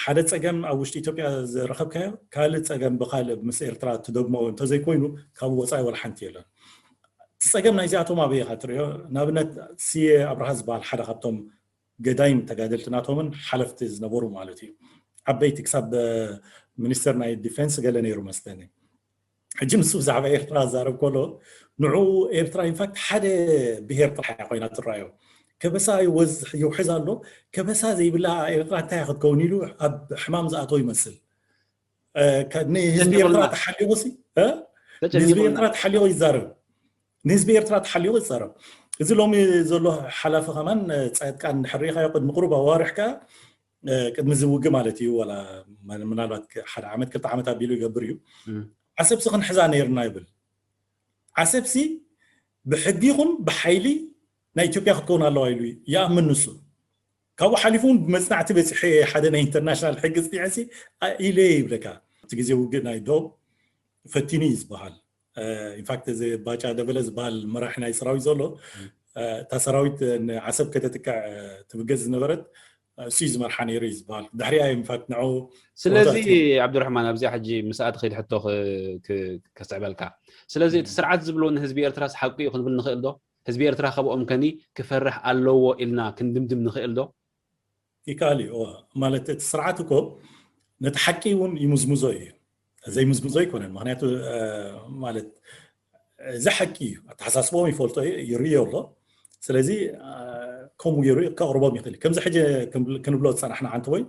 ሓደ ፀገም ኣብ ውሽጢ ኢትዮጵያ ዝረኸብካዮ ካልእ ፀገም ብካልእ ምስ ኤርትራ ትደግሞ እንተዘይኮይኑ ካብኡ ወፃኢ ወላ ሓንቲ የለን። እቲ ፀገም ናይዚኣቶም ኣበይ ኢኻ ትሪኦ? ንኣብነት ስየ ኣብርሃ ዝበሃል ሓደ ካብቶም ገዳይም ተጋደልቲ ናቶምን ሓለፍቲ ዝነበሩ ማለት እዩ። ዓበይቲ ክሳብ ሚኒስተር ናይ ዲፌንስ ገለ ነይሩ መስለኒ። ሕጂ ንሱ ብዛዕባ ኤርትራ ዝዛረብ ከሎ ንዕኡ ኤርትራ ኢንፋክት ሓደ ብሄር ጥራሕ እያ ኮይና ትረኣዮ። ከበሳ ይወዝ ይውሕዝ ኣሎ። ከበሳ ዘይብላ ኤርትራ እንታይ ክትከውን ኢሉ ኣብ ሕማም ዝኣተው ይመስል። ንህዝቢ ኤርትራ ተሓሊቑ ሲ ንህዝቢ ኤርትራ ተሓሊቑ ይዛረብ። ንህዝቢ ኤርትራ ተሓሊቑ ይዛረብ። እዚ ሎሚ ዘሎ ሓላፊ ከማን ፃድቃን እንድሕር ሪኢኻዮ ቅድሚ ቁሩብ ኣዋርሕ ከኣ ቅድሚ እዚ ውግእ ማለት እዩ ዋላ ምናልባት ሓደ ዓመት ክልተ ዓመት ኣቢሉ ይገብር እዩ። ዓሰብሲ ክንሕዛ ነይርና ይብል። ዓሰብሲ ብሕጊ ይኹን ብሓይሊ ናይ ኢትዮጵያ ክትከውን ኣለዋ ኢሉ ይኣምን ንሱ። ካብኡ ሓሊፉ እውን ብመፅናዕቲ በፂሐ ሓደ ናይ ኢንተርናሽናል ሕጊ ፅኒዐ ሲ ኢለ ይብለካ። እቲ ግዜ ውግእ ናይ ዶብ ፈቲኑ እዩ ዝበሃል። ኢንፋክት እዚ ባጫ ደበለ ዝበሃል መራሒ ናይ ሰራዊት ዘሎ እታ ሰራዊት ንዓሰብ ከተጥቅዕ ትብገዝ ዝነበረት እሱ እዩ ዝመርሓ ነይሩ እዩ ዝበሃል። ድሕሪኣ ኢንፋክት ንዑ ስለዚ ዓብዱራሕማን ኣብዚኣ ሕጂ ምስኣ ትኸይድ ሕቶ ከስዕበልካ። ስለዚ እቲ ስርዓት ዝብሎ ንህዝቢ ኤርትራስ ሓቂ እዩ ክንብል ንኽእል ዶ? ህዝቢ ኤርትራ ካብኦም ከኒ ክፈርሕ ኣለዎ ኢልና ክንድምድም ንኽእል ዶ? ይከኣል እዩ። ማለት እቲ ስርዓት እኮ ነቲ ሓቂ እውን ይምዝምዞ እዩ። ዘይምዝምዞ ኣይኮነን። ምክንያቱ ማለት እዚ ሓቂ እዩ። ኣተሓሳስቦም ይፈልጦ እዩ፣ ይርእዮ ኣሎ። ስለዚ ከምኡ ገይሩ ከቕርቦም ይኽእል እዩ። ከምዚ ሕጂ ክንብሎ ዝፀናሕና ሓንቲ ወይ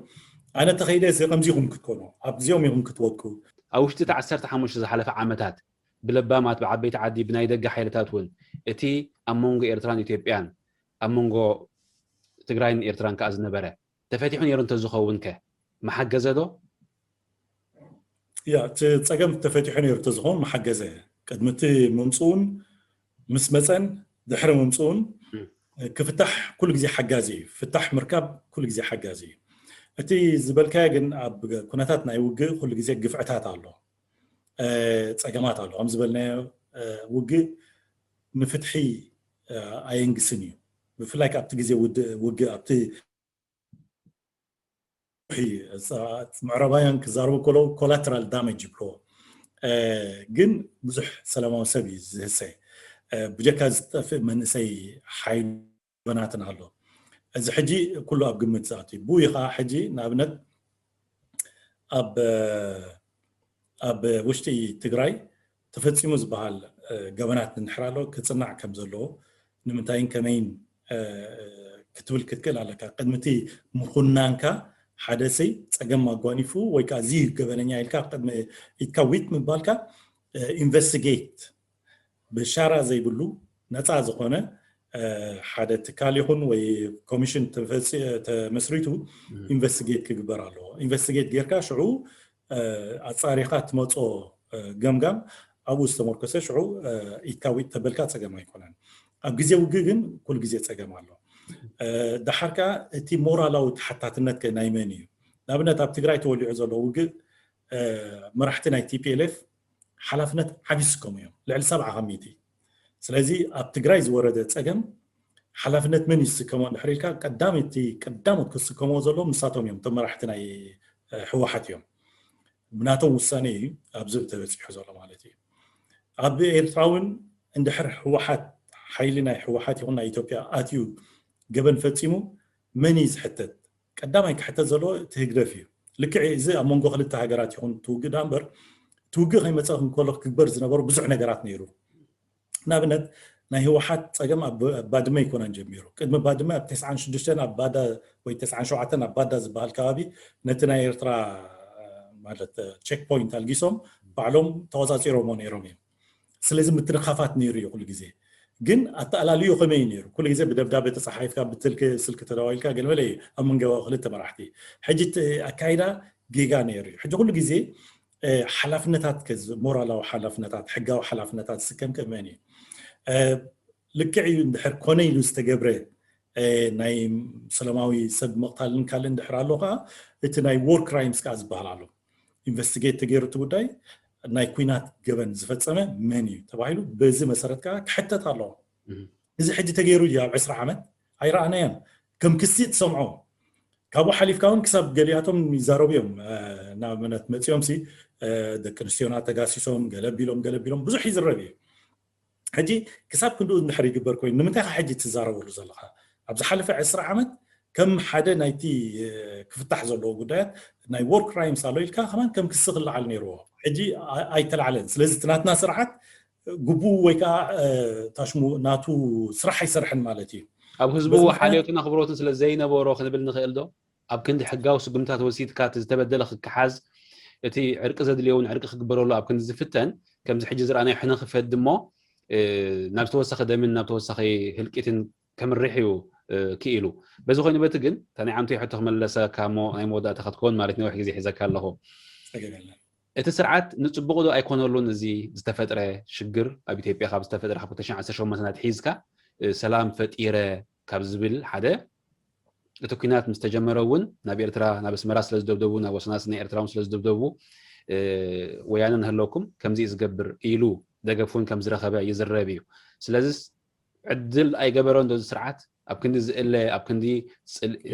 ኣነ ተኸይደ እዚ ከምዚኹም ክትኮኑ ኣብዚኦም ኢኹም ክትወቁ። ኣብ ውሽጢ እቲ ዓሰርተ ሓሙሽተ ዝሓለፈ ዓመታት ብለባማት ብዓበይቲ ዓዲ ብናይ ደገ ሓይልታት እውን እቲ ኣብ መንጎ ኤርትራን ኢትዮጵያን ኣብ መንጎ ትግራይን ኤርትራን ከዓ ዝነበረ ተፈቲሑ ነይሩ እንተዝኸውን ከ መሓገዘ ዶ? ያ እቲ ፀገም ተፈቲሑ ነይሩ እንተዝኸውን መሓገዘ። ቅድሚ እቲ ምምፅኡን ምስ መፀን ድሕሪ ምምፅኡን ክፍታሕ ኩሉ ግዜ ሓጋዚ እዩ። ፍታሕ ምርካብ ኩሉ ግዜ ሓጋዚ እዩ። እቲ ዝበልካዮ ግን ኣብ ኩነታት ናይ ውግእ ኩሉ ግዜ ግፍዕታት ኣሎ፣ ፀገማት ኣሎ። ከም ዝበልናዮ ውግእ ንፍትሒ ኣየንግስን እዩ። ብፍላይ ኣብቲ ግዜ ውግእ ኣብቲ ምዕራባውያን ክዛረቡ ከለዉ collateral damage ይብልዎ። ግን ብዙሕ ሰላማዊ ሰብ እዩ ዝህሰ። ብጀካ ዝጠፍእ መንእሰይ ሓይሉ በናትን ኣሎ። እዚ ሕጂ ኩሉ ኣብ ግምት ዝኣቱ እዩ። ብኡ ከዓ ሕጂ ንኣብነት ኣብ ኣብ ውሽጢ ትግራይ ተፈፂሙ ዝበሃል ገበናት እንድሕር ኣሎ ክፅናዕ ከም ዘለዎ ንምንታይን ከመይን ክትብል ክትክእል ኣለካ። ቅድሚ እቲ ምኹናንካ ሓደ ሰይ ፀገም ኣጓኒፉ ወይ ከዓ እዚ ገበነኛ ኢልካ ቅድሚ ኢትካ ዊት ምባልካ ኢንቨስቲጌት ብሻራ ዘይብሉ ነፃ ዝኾነ ሓደ ትካል ይኹን ወይ ኮሚሽን ተመስሪቱ ኢንቨስቲጌት ክግበር ኣለዎ። ኢንቨስቲጌት ጌርካ ሽዑ ኣፃሪኻ ትመፆ ገምጋም ኣብኡ ዝተመርኮሰ ሽዑ ኢትካዊት ተበልካ ፀገም ኣይኮነን። ኣብ ግዜ ውግእ ግን ኩሉ ግዜ ፀገም ኣሎ። ደሓር ከዓ እቲ ሞራላዊ ተሓታትነት ከ ናይ መን እዩ? ንኣብነት ኣብ ትግራይ ተወሊዑ ዘሎ ውግእ መራሕቲ ናይ ቲፒኤልኤፍ ሓላፍነት ዓብዪ ዝስከሙ እዮም፣ ልዕሊ ሰብዓ ካብ ሚእቲ። ስለዚ ኣብ ትግራይ ዝወረደ ፀገም ሓላፍነት መን እዩ ዝስከሞ እንድሕር ኢልካ ቀዳመይቲ ቀዳሞት ክስከምዎ ዘለዎም ንሳቶም እዮም፣ እቶም መራሕቲ ናይ ህወሓት እዮም። ብናቶም ውሳኔ እዩ ኣብዚ ተበፂሑ ዘሎ ማለት እዩ። ኣብ ኤርትራ እውን እንድሕር ህወሓት ሓይሊ ናይ ህወሓት ይኹን ናይ ኢትዮጵያ ኣትዩ ገበን ፈፂሙ መን እዩ ዝሕተት? ቀዳማይ ክሕተት ዘለዎ እቲ ህግደፍ እዩ። ልክዕ እዚ ኣብ መንጎ ክልተ ሃገራት ይኹን ትውግእ ዳ እምበር ትውግእ ከይመፀ እንከሎ ክግበር ዝነበሩ ብዙሕ ነገራት ነይሩ። ንኣብነት ናይ ህወሓት ፀገም ኣብ ባድመ ይኮነን ጀሚሩ። ቅድሚ ባድመ ኣብ ተስዓን ሽዱሽተን ኣብ ባዳ ወይ ተስዓን ሸውዓተን ኣብ ባዳ ዝበሃል ከባቢ ነቲ ናይ ኤርትራ ማለት ቼክ ፖይንት ኣልጊሶም ባዕሎም ተቆፃፂሮሞ ነይሮም እዮም። ስለዚ ምትንኻፋት ነይሩ እዩ ኩሉ ግዜ። ግን ኣተኣላልዮ ከመይ እዩ ነይሩ? ኩሉ ግዜ ብደብዳቤ ተፃሓይፍካ ብትልክ ስልክ ተደዋዊልካ ገለመለ እዩ ኣብ መንገባዊ ክልተ መራሕቲ። ሕጂ እቲ ኣካይዳ ጌጋ ነይሩ እዩ። ሕጂ ኩሉ ግዜ ሓላፍነታት ሞራላዊ ሓላፍነታት ሕጋዊ ሓላፍነታት ዝስከም ከመን እዩ? ልክዕ እዩ እንድሕር ኮነ ኢሉ ዝተገብረ ናይ ሰላማዊ ሰብ ምቕታልን ካልእ እንድሕር ኣሎ ከዓ እቲ ናይ ዎር ክራይምስ ከዓ ዝበሃል ኣሎ። ኢንቨስቲጌት ተገይሩ እቲ ጉዳይ ናይ ኩናት ገበን ዝፈፀመ መን እዩ ተባሂሉ በዚ መሰረት ከዓ ክሕተት ኣለዎ። እዚ ሕጂ ተገይሩ እዩ ኣብ ዕስራ ዓመት ኣይረኣናዮን። ከም ክሲ ትሰምዖ ካብኡ ሓሊፍካ እውን ክሳብ ገሊኣቶም ይዛረቡ እዮም። ንኣብነት መፂኦም ሲ ደቂ ኣንስትዮና ተጋሲሶም ገለቢሎም ገለቢሎም ብዙሕ ይዝረብ እዩ። ሕጂ ክሳብ ክንድኡ እንድሕር ይግበር ኮይኑ ንምንታይ ካ ሕጂ ትዛረበሉ ዘለካ? ኣብ ዝሓለፈ ዕስራ ዓመት ከም ሓደ ናይቲ ክፍታሕ ዘለዎ ጉዳያት ናይ ዎር ክራይምስ ኣሎ ኢልካ ከማን ከም ክሲ ክለዓል ነይርዎ። ሕጂ ኣይተላዕለን። ስለዚ እቲ ናትና ስርዓት ግቡኡ ወይ ከዓ ታሽሙ ናቱ ስራሕ ኣይሰርሕን ማለት እዩ። ኣብ ህዝቡ ሓልዮትን ኣኽብሮትን ስለ ዘይነበሮ ክንብል ንኽእል ዶ? ኣብ ክንዲ ሕጋዊ ስጉምታት ወሲድካ እቲ ዝተበደለ ክከሓዝ፣ እቲ ዕርቂ ዘድልዮ እውን ዕርቂ ክግበረሉ ኣብ ክንዲ ዝፍተን፣ ከምዚ ሕጂ ዝረኣናዮ ሕነ ክፈዲ እሞ ናብ ዝተወሰኸ ደምን ናብ ተወሳኺ ህልቂትን ከምርሕ እዩ ክኢሉ። በዚ ኮይኑ በቲ ግን እታ ናይ ዓምቲ ሕቶ ክመለሰካ እሞ ናይ መወዳእታ ክትከውን ማለት ነዊሕ ግዜ ሒዘካ ኣለኹ። እቲ ስርዓት ንፅቡቕ ዶ ኣይኮነሉን? እዚ ዝተፈጥረ ሽግር ኣብ ኢትዮጵያ ካብ ዝተፈጥረ ካብ ክልተ ሽሕን ዓሰርተ ሸሞንተን ኣትሒዝካ ሰላም ፈጢረ ካብ ዝብል ሓደ እቲ ኩናት ምስ ተጀመረ እውን ናብ ኤርትራ ናብ ኣስመራ ስለ ዝደብደቡ ናብ ወሰናስን ናይ ኤርትራ እውን ስለ ዝደብደቡ ወያነ ንህለኩም ከምዚ እዩ ዝገብር ኢሉ ደገፍ እውን ከም ዝረኸበ ይዝረብ እዩ። ስለዚ ዕድል ኣይገበሮን ዶ እዚ ስርዓት ኣብ ክንዲ ዝእለ ኣብ ክንዲ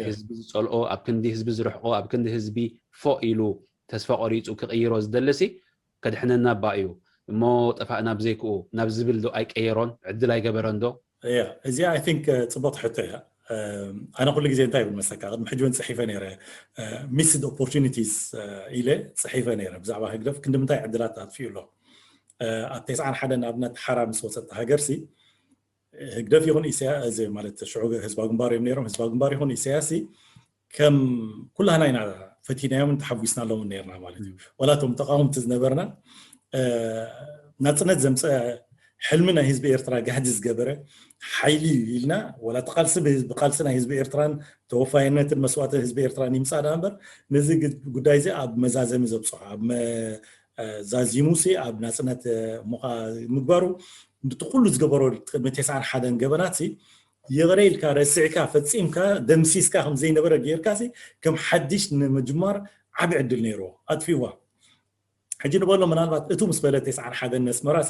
ህዝቢ ዝፀልኦ ኣብ ክንዲ ህዝቢ ዝርሕቆ ኣብ ክንዲ ህዝቢ ፎእ ኢሉ ተስፋ ቆሪፁ ክቕይሮ ዝደልሲ ከድሕነና እባ እዩ እሞ ጠፋእና ብዘይክኡ ናብ ዝብል ዶ ኣይቀየሮን ዕድል ኣይገበረን ዶ? እዚኣ ኣይ ቲንክ ፅቡቕቲ ሕቶ እያ። ኣነ ኩሉ ግዜ እንታይ ይብል መሰካ ቅድሚ ሕጂ እውን ፅሒፈ ነይረ ሚስድ ኦፖርቹኒቲስ ኢለ ፅሒፈ ነይረ ብዛዕባ ህግደፍ ክንዲ ምንታይ ዕድላት ኣጥፊኡ ኣሎ። ኣብ ተስዓን ሓደን ንኣብነት ሓራ ምስ ወፀት ሃገርሲ ህግደፍ ይኹን ኢሳያስ ማለት ሽዑ ህዝባዊ ግንባር እዮም ነይሮም። ህዝባዊ ግንባር ይኹን ኢሳያስ ከም ኩላህና ኢና ፈቲናዮምን ተሓጒስናሎምን ነርና ማለት እዩ። ዋላ እቶም ተቃወምቲ ዝነበርና ናፅነት ዘምፀ ሕልሚ ናይ ህዝቢ ኤርትራ ጋህዲ ዝገበረ ሓይሊ እዩ ኢልና ዋላ ተቃልሲ ብቃልሲ ናይ ህዝቢ ኤርትራን ተወፋይነትን መስዋእትን ህዝቢ ኤርትራን ይምፃእ ዳ እምበር ነዚ ጉዳይ እዚ ኣብ መዛዘሚ ዘብፅሖ ኣብ ዛዚሙሲ ኣብ ናፅነት ምዃ ምግባሩ እቲ ኩሉ ዝገበሮ ቅድሚ ተስዓን ሓደን ገበናት ይቕረ ኢልካ ረሲዕካ ፈፂምካ ደምሲስካ ከም ዘይነበረ ጌርካ ከም ሓድሽ ንምጅማር ዓቢ ዕድል ነይርዎ ኣጥፊዋ። ሕጂ ንበሎ ምናልባት እቱ ምስ በለ ተስዓን ሓደን ነስመራሲ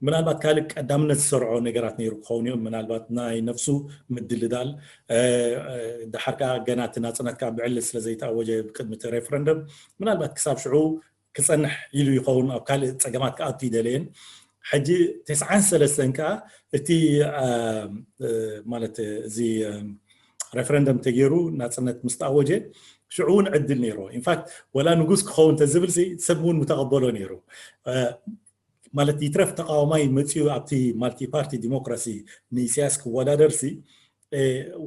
ምናልባት ካልእ ቀዳምነት ዝሰርዖ ነገራት ነይሩ ክኸውን እዩ። ምናልባት ናይ ነፍሱ ምድልዳል ድሓር ከዓ ገና እቲ ናፅነትካ ብዕሊ ስለ ዘይተኣወጀ ቅድሚ እቲ ሬፈረንደም ምናልባት ክሳብ ሽዑ ክፀንሕ ኢሉ ይኸውን ኣብ ካልእ ፀገማት ክኣቱ ይደለየን። ሕጂ ተስዓን ሰለስተን ከዓ እቲ ማለት እዚ ሬፈረንደም ተገይሩ ናፅነት ምስ ተኣወጀ ሽዑ እውን ዕድል ነይሩ። ኢንፋክት ወላ ንጉስ ክኸውን ተዝብል ሰብ እውን ምተቐበሎ ነይሩ። ማለት ይትረፍ ተቃዋማይ መፅኡ ኣብቲ ማልቲ ፓርቲ ዲሞክራሲ ንኢሳያስ ክወዳደርሲ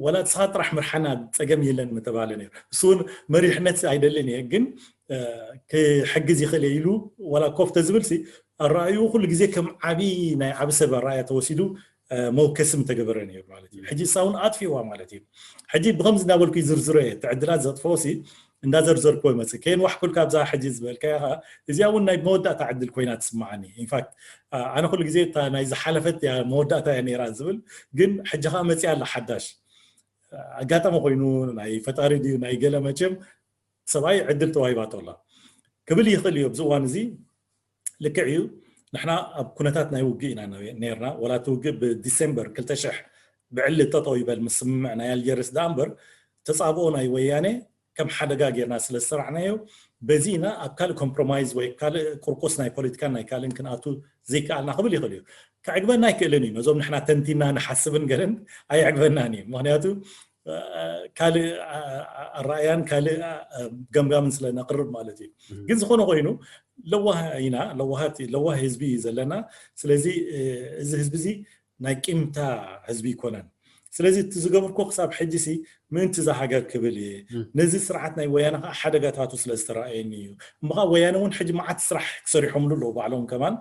ወላ ንስኻ ጥራሕ ምርሓና ፀገም የለን ምተባለ ነይሩ። እሱ እውን መሪሕነት ኣይደልን እየ ግን ክሕግዝ ይኽእል እየ ኢሉ ዋላ ኮፍ ተዝብልሲ ኣረኣዩ ኩሉ ግዜ ከም ዓብዪ ናይ ዓቢ ሰብ ኣረኣያ ተወሲዱ መውከሲ ምተገበረ ነይሩ ማለት እዩ። ሕጂ እሳ እውን ኣጥፊዋ ማለት እዩ። ሕጂ ብከምዚ እናበልኩ ዝርዝሮ እየ እቲ ዕድላት ዘጥፈዎ ሲ እንዳዘርዘርኩ ይመፅእ ከየን ዋሕኩልካ ኣብዛ ሕጂ ዝበልካያ ከዓ እዚኣ እውን ናይ መወዳእታ ዕድል ኮይና ትስማዓኒ። ኢንፋክት ኣነ ኩሉ ግዜ እታ ናይ ዝሓለፈት እያ መወዳእታ እያ ነይራ ዝብል ግን ሕጂ ከዓ መፅያ ኣላ ሓዳሽ ኣጋጣሚ ኮይኑ ናይ ፈጣሪ ድዩ ናይ ገለ መቸም ሰብኣይ ዕድል ተዋሂባቶ ኣላ ክብል ይኽእል እዩ። ኣብዚ እዋን እዚ ልክዕ እዩ። ንሕና ኣብ ኩነታት ናይ ውግእ ኢና ነርና። ወላ እቲ ውግእ ብዲሴምበር ክልተ ሽሕ ብዕሊ ጠጠው ይበል ምስ ስምምዕ ናይ ኣልጀርስ ደኣ እምበር ተፃብኦ ናይ ወያነ ከም ሓደጋ ጌርና ስለ ዝሰራዕናዮ በዚ ኢና ኣብ ካልእ ኮምፕሮማይዝ ወይ ካልእ ቁርቁስ ናይ ፖለቲካን ናይ ካልእን ክንኣቱ ዘይከኣልና ክብል ይኽእል እዩ። ከዕግበና ኣይክእልን እዩ። ነዞም ንሕና ተንቲና ንሓስብን ገለን ኣየዕግበናን እዩ። ምክንያቱ ካልእ ኣረኣያን ካልእ ገምጋምን ስለ ነቅርብ ማለት እዩ። ግን ዝኾነ ኮይኑ ለዋህ ኢና፣ ለዋሃት ለዋህ ህዝቢ እዩ ዘለና። ስለዚ እዚ ህዝቢ እዚ ናይ ቂምታ ህዝቢ ይኮነን። ስለዚ እቲ ዝገብርኮ ክሳብ ሕጂ ሲ ምእንቲ እዛ ሃገር ክብል እየ፣ ነዚ ስርዓት ናይ ወያነ ከዓ ሓደጋታቱ ስለ ዝተረኣየኒ እዩ። እሞ ከዓ ወያነ እውን ሕጂ መዓት ስራሕ ክሰሪሖምሉ ኣለዉ ባዕሎም ከማን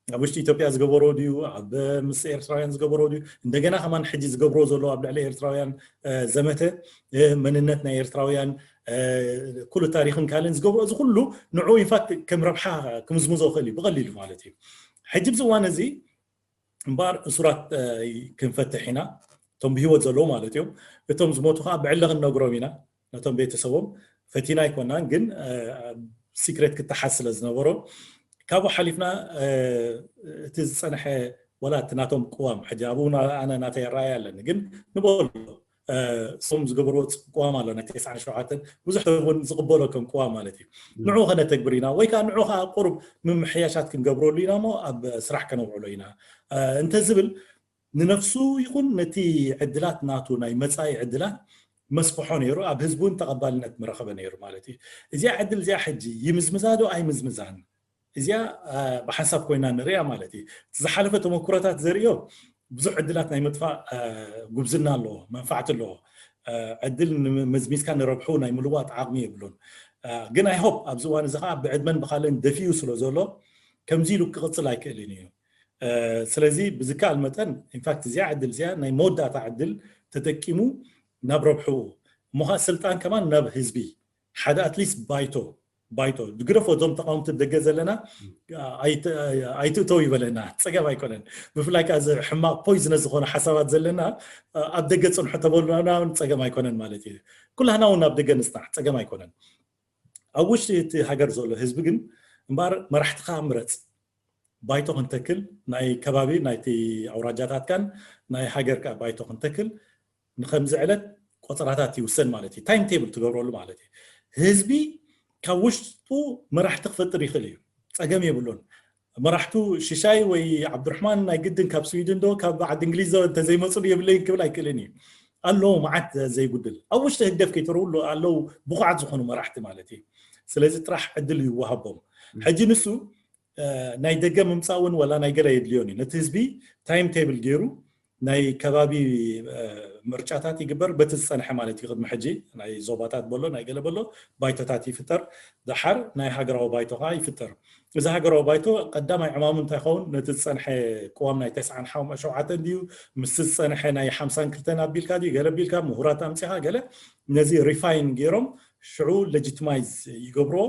ኣብ ውሽጢ ኢትዮጵያ ዝገበሮ ድዩ ኣብ ምስ ኤርትራውያን ዝገበሮ ድዩ እንደገና ከማን ሕጂ ዝገብሮ ዘሎ ኣብ ልዕሊ ኤርትራውያን ዘመተ መንነት ናይ ኤርትራውያን ኩሉ ታሪክን ካልእን ዝገብሮ እዚ ኩሉ ንዑ ኢንፋክት ከም ረብሓ ክምዝምዞ ክእል እዩ ብቀሊሉ ማለት እዩ። ሕጂ ብዚ እዋን እዚ እምበኣር እሱራት ክንፈትሕ ኢና እቶም ብሂወት ዘለዉ ማለት እዮም። እቶም ዝሞቱ ከዓ ብዕሊ ክንነግሮም ኢና ነቶም ቤተሰቦም ፈቲና ኣይኮናን ግን ሲክሬት ክተሓዝ ስለ ዝነበሮ ካብኡ ሓሊፍና እቲ ዝፀንሐ ወላ እቲ ናቶም ቅዋም ሕጂ ኣብኡ ኣነ ናተይ ኣረኣያ ኣለኒ ግን ንበሉ እሶም ዝገበርዎ ቅዋም ኣሎ ናይ ተስዓን ሸውዓተን ብዙሕ እውን ዝቕበሎ ከም ቅዋም ማለት እዩ። ንዑ ከነተግብር ኢና ወይ ከዓ ንዑ ከዓ ቁሩብ ምምሕያሻት ክንገብረሉ ኢና እሞ ኣብ ስራሕ ከነውዕሎ ኢና እንተዝብል ንነፍሱ ይኹን ነቲ ዕድላት ናቱ ናይ መፃኢ ዕድላት መስፍሖ ነይሩ ኣብ ህዝቢ እውን ተቐባልነት ምረኸበ ነይሩ ማለት እዩ። እዚኣ ዕድል እዚኣ ሕጂ ይምዝምዛ ዶ ኣይምዝምዛን እዚኣ ብሓንሳብ ኮይና ንሪኣ ማለት እዩ። ዝሓለፈ ተመክሮታት ዘርእዮ ብዙሕ ዕድላት ናይ ምጥፋእ ጉብዝና ኣለዎ፣ መንፋዕቲ ኣለዎ። ዕድል መዝሚዝካ ንረብሑ ናይ ምልዋጥ ዓቕሚ የብሉን። ግን ኣይ ሆፕ ኣብዚ እዋን እዚ ከዓ ብዕድመን ብካልእን ደፊኡ ስለ ዘሎ ከምዚ ኢሉ ክቕፅል ኣይክእልን እዩ። ስለዚ ብዝከኣል መጠን ኢንፋክት እዚኣ ዕድል እዚኣ ናይ መወዳእታ ዕድል ተጠቂሙ ናብ ረብሑ እሞ ከዓ ስልጣን ከማን ናብ ህዝቢ ሓደ ኣትሊስት ባይቶ ባይቶ ድግረፎ እዞም ተቃወምቲ ደገ ዘለና ኣይትእተው ይበለና ፀገም ኣይኮነን። ብፍላይ ከዓ እዚ ሕማቅ ፖይዝነ ዝኾነ ሓሳባት ዘለና ኣብ ደገ ፅንሑ ተበሉና እውን ፀገም ኣይኮነን ማለት እዩ። ኩላህና እውን ኣብ ደገ ንፅናሕ ፀገም ኣይኮነን። ኣብ ውሽጢ እቲ ሃገር ዘሎ ህዝቢ ግን እምበኣር መራሕትኻ ምረፅ። ባይቶ ክንተክል ናይ ከባቢ ናይቲ ኣውራጃታትካን ናይ ሃገር ከዓ ባይቶ ክንተክል ንከምዚ ዕለት ቆፀራታት ይውሰን ማለት እዩ። ታይም ቴብል ትገብረሉ ማለት እዩ። ህዝቢ ካብ ውሽጡ መራሕቲ ክፈጥር ይኽእል እዩ፣ ፀገም የብሉን። መራሕቱ ሽሻይ ወይ ዓብዱርሕማን ናይ ግድን ካብ ስዊድን ዶ ካብ ዓዲ እንግሊዝ ዶ እንተዘይመፁ የብለይን ክብል ኣይክእልን እዩ። ኣለዉ መዓት ዘይጉድል ኣብ ውሽጢ ህግደፍ ከይተረውሉ ኣለዉ ብቑዓት ዝኾኑ መራሕቲ ማለት እዩ። ስለዚ ጥራሕ ዕድል ይወሃቦም። ሕጂ ንሱ ናይ ደገ ምምፃእ እውን ዋላ ናይ ገለ የድልዮን እዩ። ነቲ ህዝቢ ታይም ቴብል ገይሩ ናይ ከባቢ ምርጫታት ይግበር፣ በቲ ዝፀንሐ ማለት እዩ። ቅድሚ ሕጂ ናይ ዞባታት በሎ ናይ ገለ በሎ ባይቶታት ይፍጠር፣ ደሓር ናይ ሃገራዊ ባይቶ ከዓ ይፍጠር። እዚ ሃገራዊ ባይቶ ቀዳማይ ዕማሙ እንታይ ይኸውን? ነቲ ዝፀንሐ ቅዋም ናይ ተስዓን ሓሙሽተን ድዩ? ምስ ዝፀንሐ ናይ ሓምሳን ክልተን ኣቢልካ ድዩ? ገለ ኣቢልካ ምሁራት ኣምፂኻ ገለ ነዚ ሪፋይን ገይሮም ሽዑ ሌጂቲማይዝ ይገብርዎ።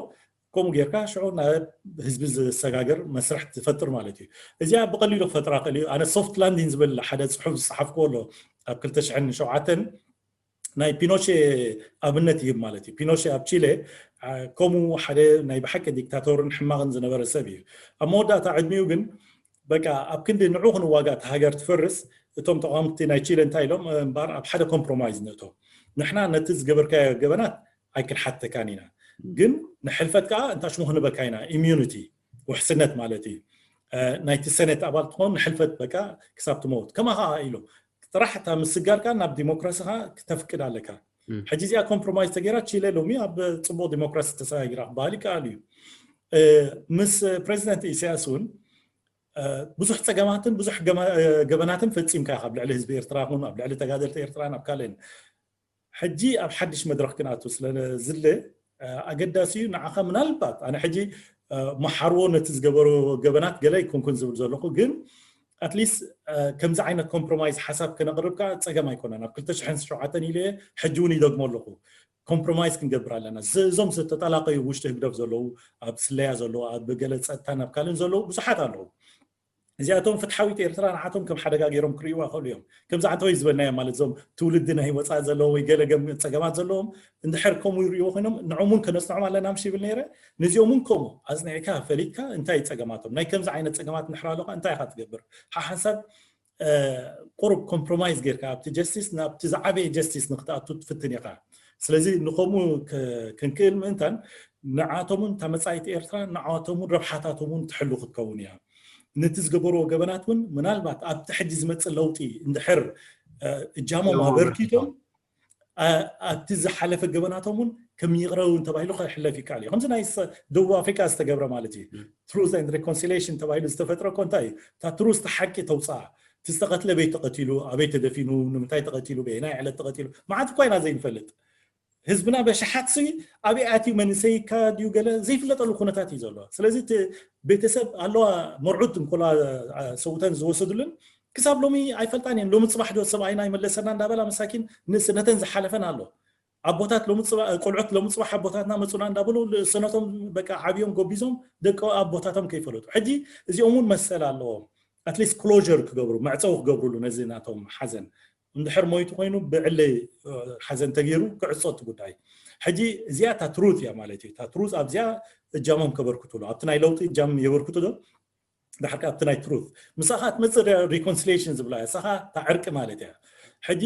ከምኡ ጌርካ ሽዑ ናብ ህዝቢ ዝሰጋገር መስርሕ ትፈጥር ማለት እዩ። እዚኣ ብቐሊሉ ክፈጥራ ክእል እዩ። ኣነ ሶፍት ላንዲን ዝብል ሓደ ፅሑፍ ዝፀሓፍክዎ ኣሎ ኣብ ክልተ ሽሕን ሸውዓተን ናይ ፒኖሼ ኣብነት ይህብ ማለት እዩ። ፒኖሼ ኣብ ቺሌ ከምኡ ሓደ ናይ ብሓቂ ዲክታቶርን ሕማቕን ዝነበረ ሰብ እዩ። ኣብ መወዳእታ ዕድሚኡ ግን በቃ ኣብ ክንዲ ንዑ ክንዋጋእ እታ ሃገር ትፈርስ፣ እቶም ተቃወምቲ ናይ ቺለ እንታይ ኢሎም? እምበኣር ኣብ ሓደ ኮምፕሮማይዝ ንእቶ፣ ንሕና ነቲ ዝገበርካዮ ገበናት ኣይክንሓተካን ኢና፣ ግን ንሕልፈት ከዓ እንታ ሽሙ ክንበካ ኢና፣ ኢሚዩኒቲ፣ ውሕስነት ማለት እዩ። ናይቲ ሰኔት ኣባል ትኾን ንሕልፈት በቃ ክሳብ ትመውት ከማ ከዓ ኢሎም ጥራሕ እታ ምስጋር ከዓ ናብ ዲሞክራሲ ከዓ ክተፍቅድ ኣለካ። ሕጂ እዚኣ ኮምፕሮማይዝ ተገይራ ቺለ ሎሚ ኣብ ፅቡቅ ዲሞክራሲ ተሰጋጊራ ክበሃል ይከኣል እዩ። ምስ ፕሬዚደንት ኢሳያስ እውን ብዙሕ ፀገማትን ብዙሕ ገበናትን ፈፂምካ ኢኻ ኣብ ልዕሊ ህዝቢ ኤርትራ ኹን ኣብ ልዕሊ ተጋደልቲ ኤርትራን ኣብ ካልእን። ሕጂ ኣብ ሓድሽ መድረኽ ክንኣቱ ስለዝለ ኣገዳሲ እዩ። ንዓኻ ምናልባት ኣነ ሕጂ መሓርዎ ነቲ ዝገበሮ ገበናት ገለ ኣይኮንኩን ዝብል ዘለኹ፣ ግን ኣትሊስት ከምዚ ዓይነት ኮምፕሮማይዝ ሓሳብ ከነቕርብ ከዓ ፀገም ኣይኮነን። ኣብ ክልተ ሽሕን ሸውዓተን ኢለ ሕጂ እውን ይደግሞ ኣለኹ። ኮምፕሮማይዝ ክንገብር ኣለና። እዞም ዝተጠላቀዩ ውሽጢ ህግደፍ ዘለዉ፣ ኣብ ስለያ ዘለዉ፣ ኣብ ገለ ፀጥታን ኣብ ካልእን ዘለዉ ብዙሓት ኣለዉ። እዚኣቶም ፍትሓዊት ኤርትራ ንዓቶም ከም ሓደጋ ገይሮም ክርእይዋ ይኽእሉ እዮም። ከምዚ ዓንተወይ ዝበልናዮ ማለት እዞም ትውልዲ ናይ ወፃኢ ዘለዉ ወይ ገለ ገም ፀገማት ዘለዎም እንድሕር ከምኡ ይርእይዎ ኮይኖም ንዖም እውን ከነፅንዖም ኣለና ምሽ ይብል ነይረ። ነዚኦም እውን ከምኡ ኣፅኒዕካ ፈሊጥካ እንታይ ፀገማቶም ናይ ከምዚ ዓይነት ፀገማት እንድሕር ኣለካ እንታይ ኢካ ትገብር ሓሓንሳብ ቁሩብ ኮምፕሮማይዝ ጌርካ ኣብቲ ጀስቲስ ናብቲ ዝዓበየ ጀስቲስ ንክትኣቱ ትፍትን ኢኻ። ስለዚ ንኸምኡ ክንክእል ምእንታን ንዓቶምን እታ መፃኢት ኤርትራ ንዓቶምን ረብሓታቶምን ትሕሉ ክትከውን እያ። ነቲ ዝገበርዎ ገበናት እውን ምናልባት ኣብቲ ሕጂ ዝመፅእ ለውጢ እንድሕር እጃሞም ኣበርኪቶም ኣብቲ ዝሓለፈ ገበናቶም እውን ከም ይቕረ እውን ተባሂሉ ክሕለፍ ይከኣል እዩ። ከምዚ ናይ ደቡብ ኣፍሪቃ ዝተገብረ ማለት እዩ። ትሩዝ ኤንድ ሪኮንሲሊሽን ተባሂሉ ዝተፈጥረ እኮ እንታይ እዩ? እታ ትሩዝ፣ እታ ሓቂ ተውፅኣ። እቲ ዝተቐትለ በይ ተቐቲሉ፣ ኣበይ ተደፊኑ፣ ንምንታይ ተቐቲሉ፣ በየናይ ዕለት ተቐቲሉ፣ መዓት እኳ ኢና ዘይንፈልጥ። ህዝብና በሽሓት ሲ ኣበይ ኣትዩ፣ መንእሰይ ካ ድዩ ገለ ዘይፍለጠሉ ኩነታት እዩ ዘሎ። ስለዚ እቲ ቤተሰብ ኣለዋ፣ መርዑት እንኮላ ሰውተን ዝወሰዱልን ክሳብ ሎሚ ኣይፈልጣን እየን። ሎሚ ፅባሕ ዶ ሰብኣይና ይመለሰና እንዳበላ መሳኪን ንእስነተን ዝሓለፈን ኣሎ። ኣቦታት ሎሚ ፅባ-፣ ቆልዑት ሎሚ ፅባሕ ኣቦታትና መፁና እንዳበሉ ሰነቶም በቃ ዓብዮም ጎቢዞም ደቂ ኣቦታቶም ከይፈለጡ። ሕጂ እዚኦም እውን መሰል ኣለዎም። ኣትሊስት ክሎዥር ክገብሩ፣ መዕፀዊ ክገብሩሉ ነዚ ናቶም ሓዘን። እንድሕር ሞይቱ ኮይኑ ብዕሊ ሓዘን ተገይሩ ክዕፆ እቲ ጉዳይ። ሕጂ እዚኣ እታ ትሩት እያ ማለት እዩ። እታ ትሩት ኣብዚኣ እጃሞም ከበርክቱሉ። ኣብቲ ናይ ለውጢ እጃም የበርክቱ ዶ? ድሓር ከኣ ኣብቲ ናይ ትሩት ምሳኻ ትመፅእ ሪኮንሲሊሽን ዝብላ እያ። ሳኻ እታ ዕርቂ ማለት እያ። ሕጂ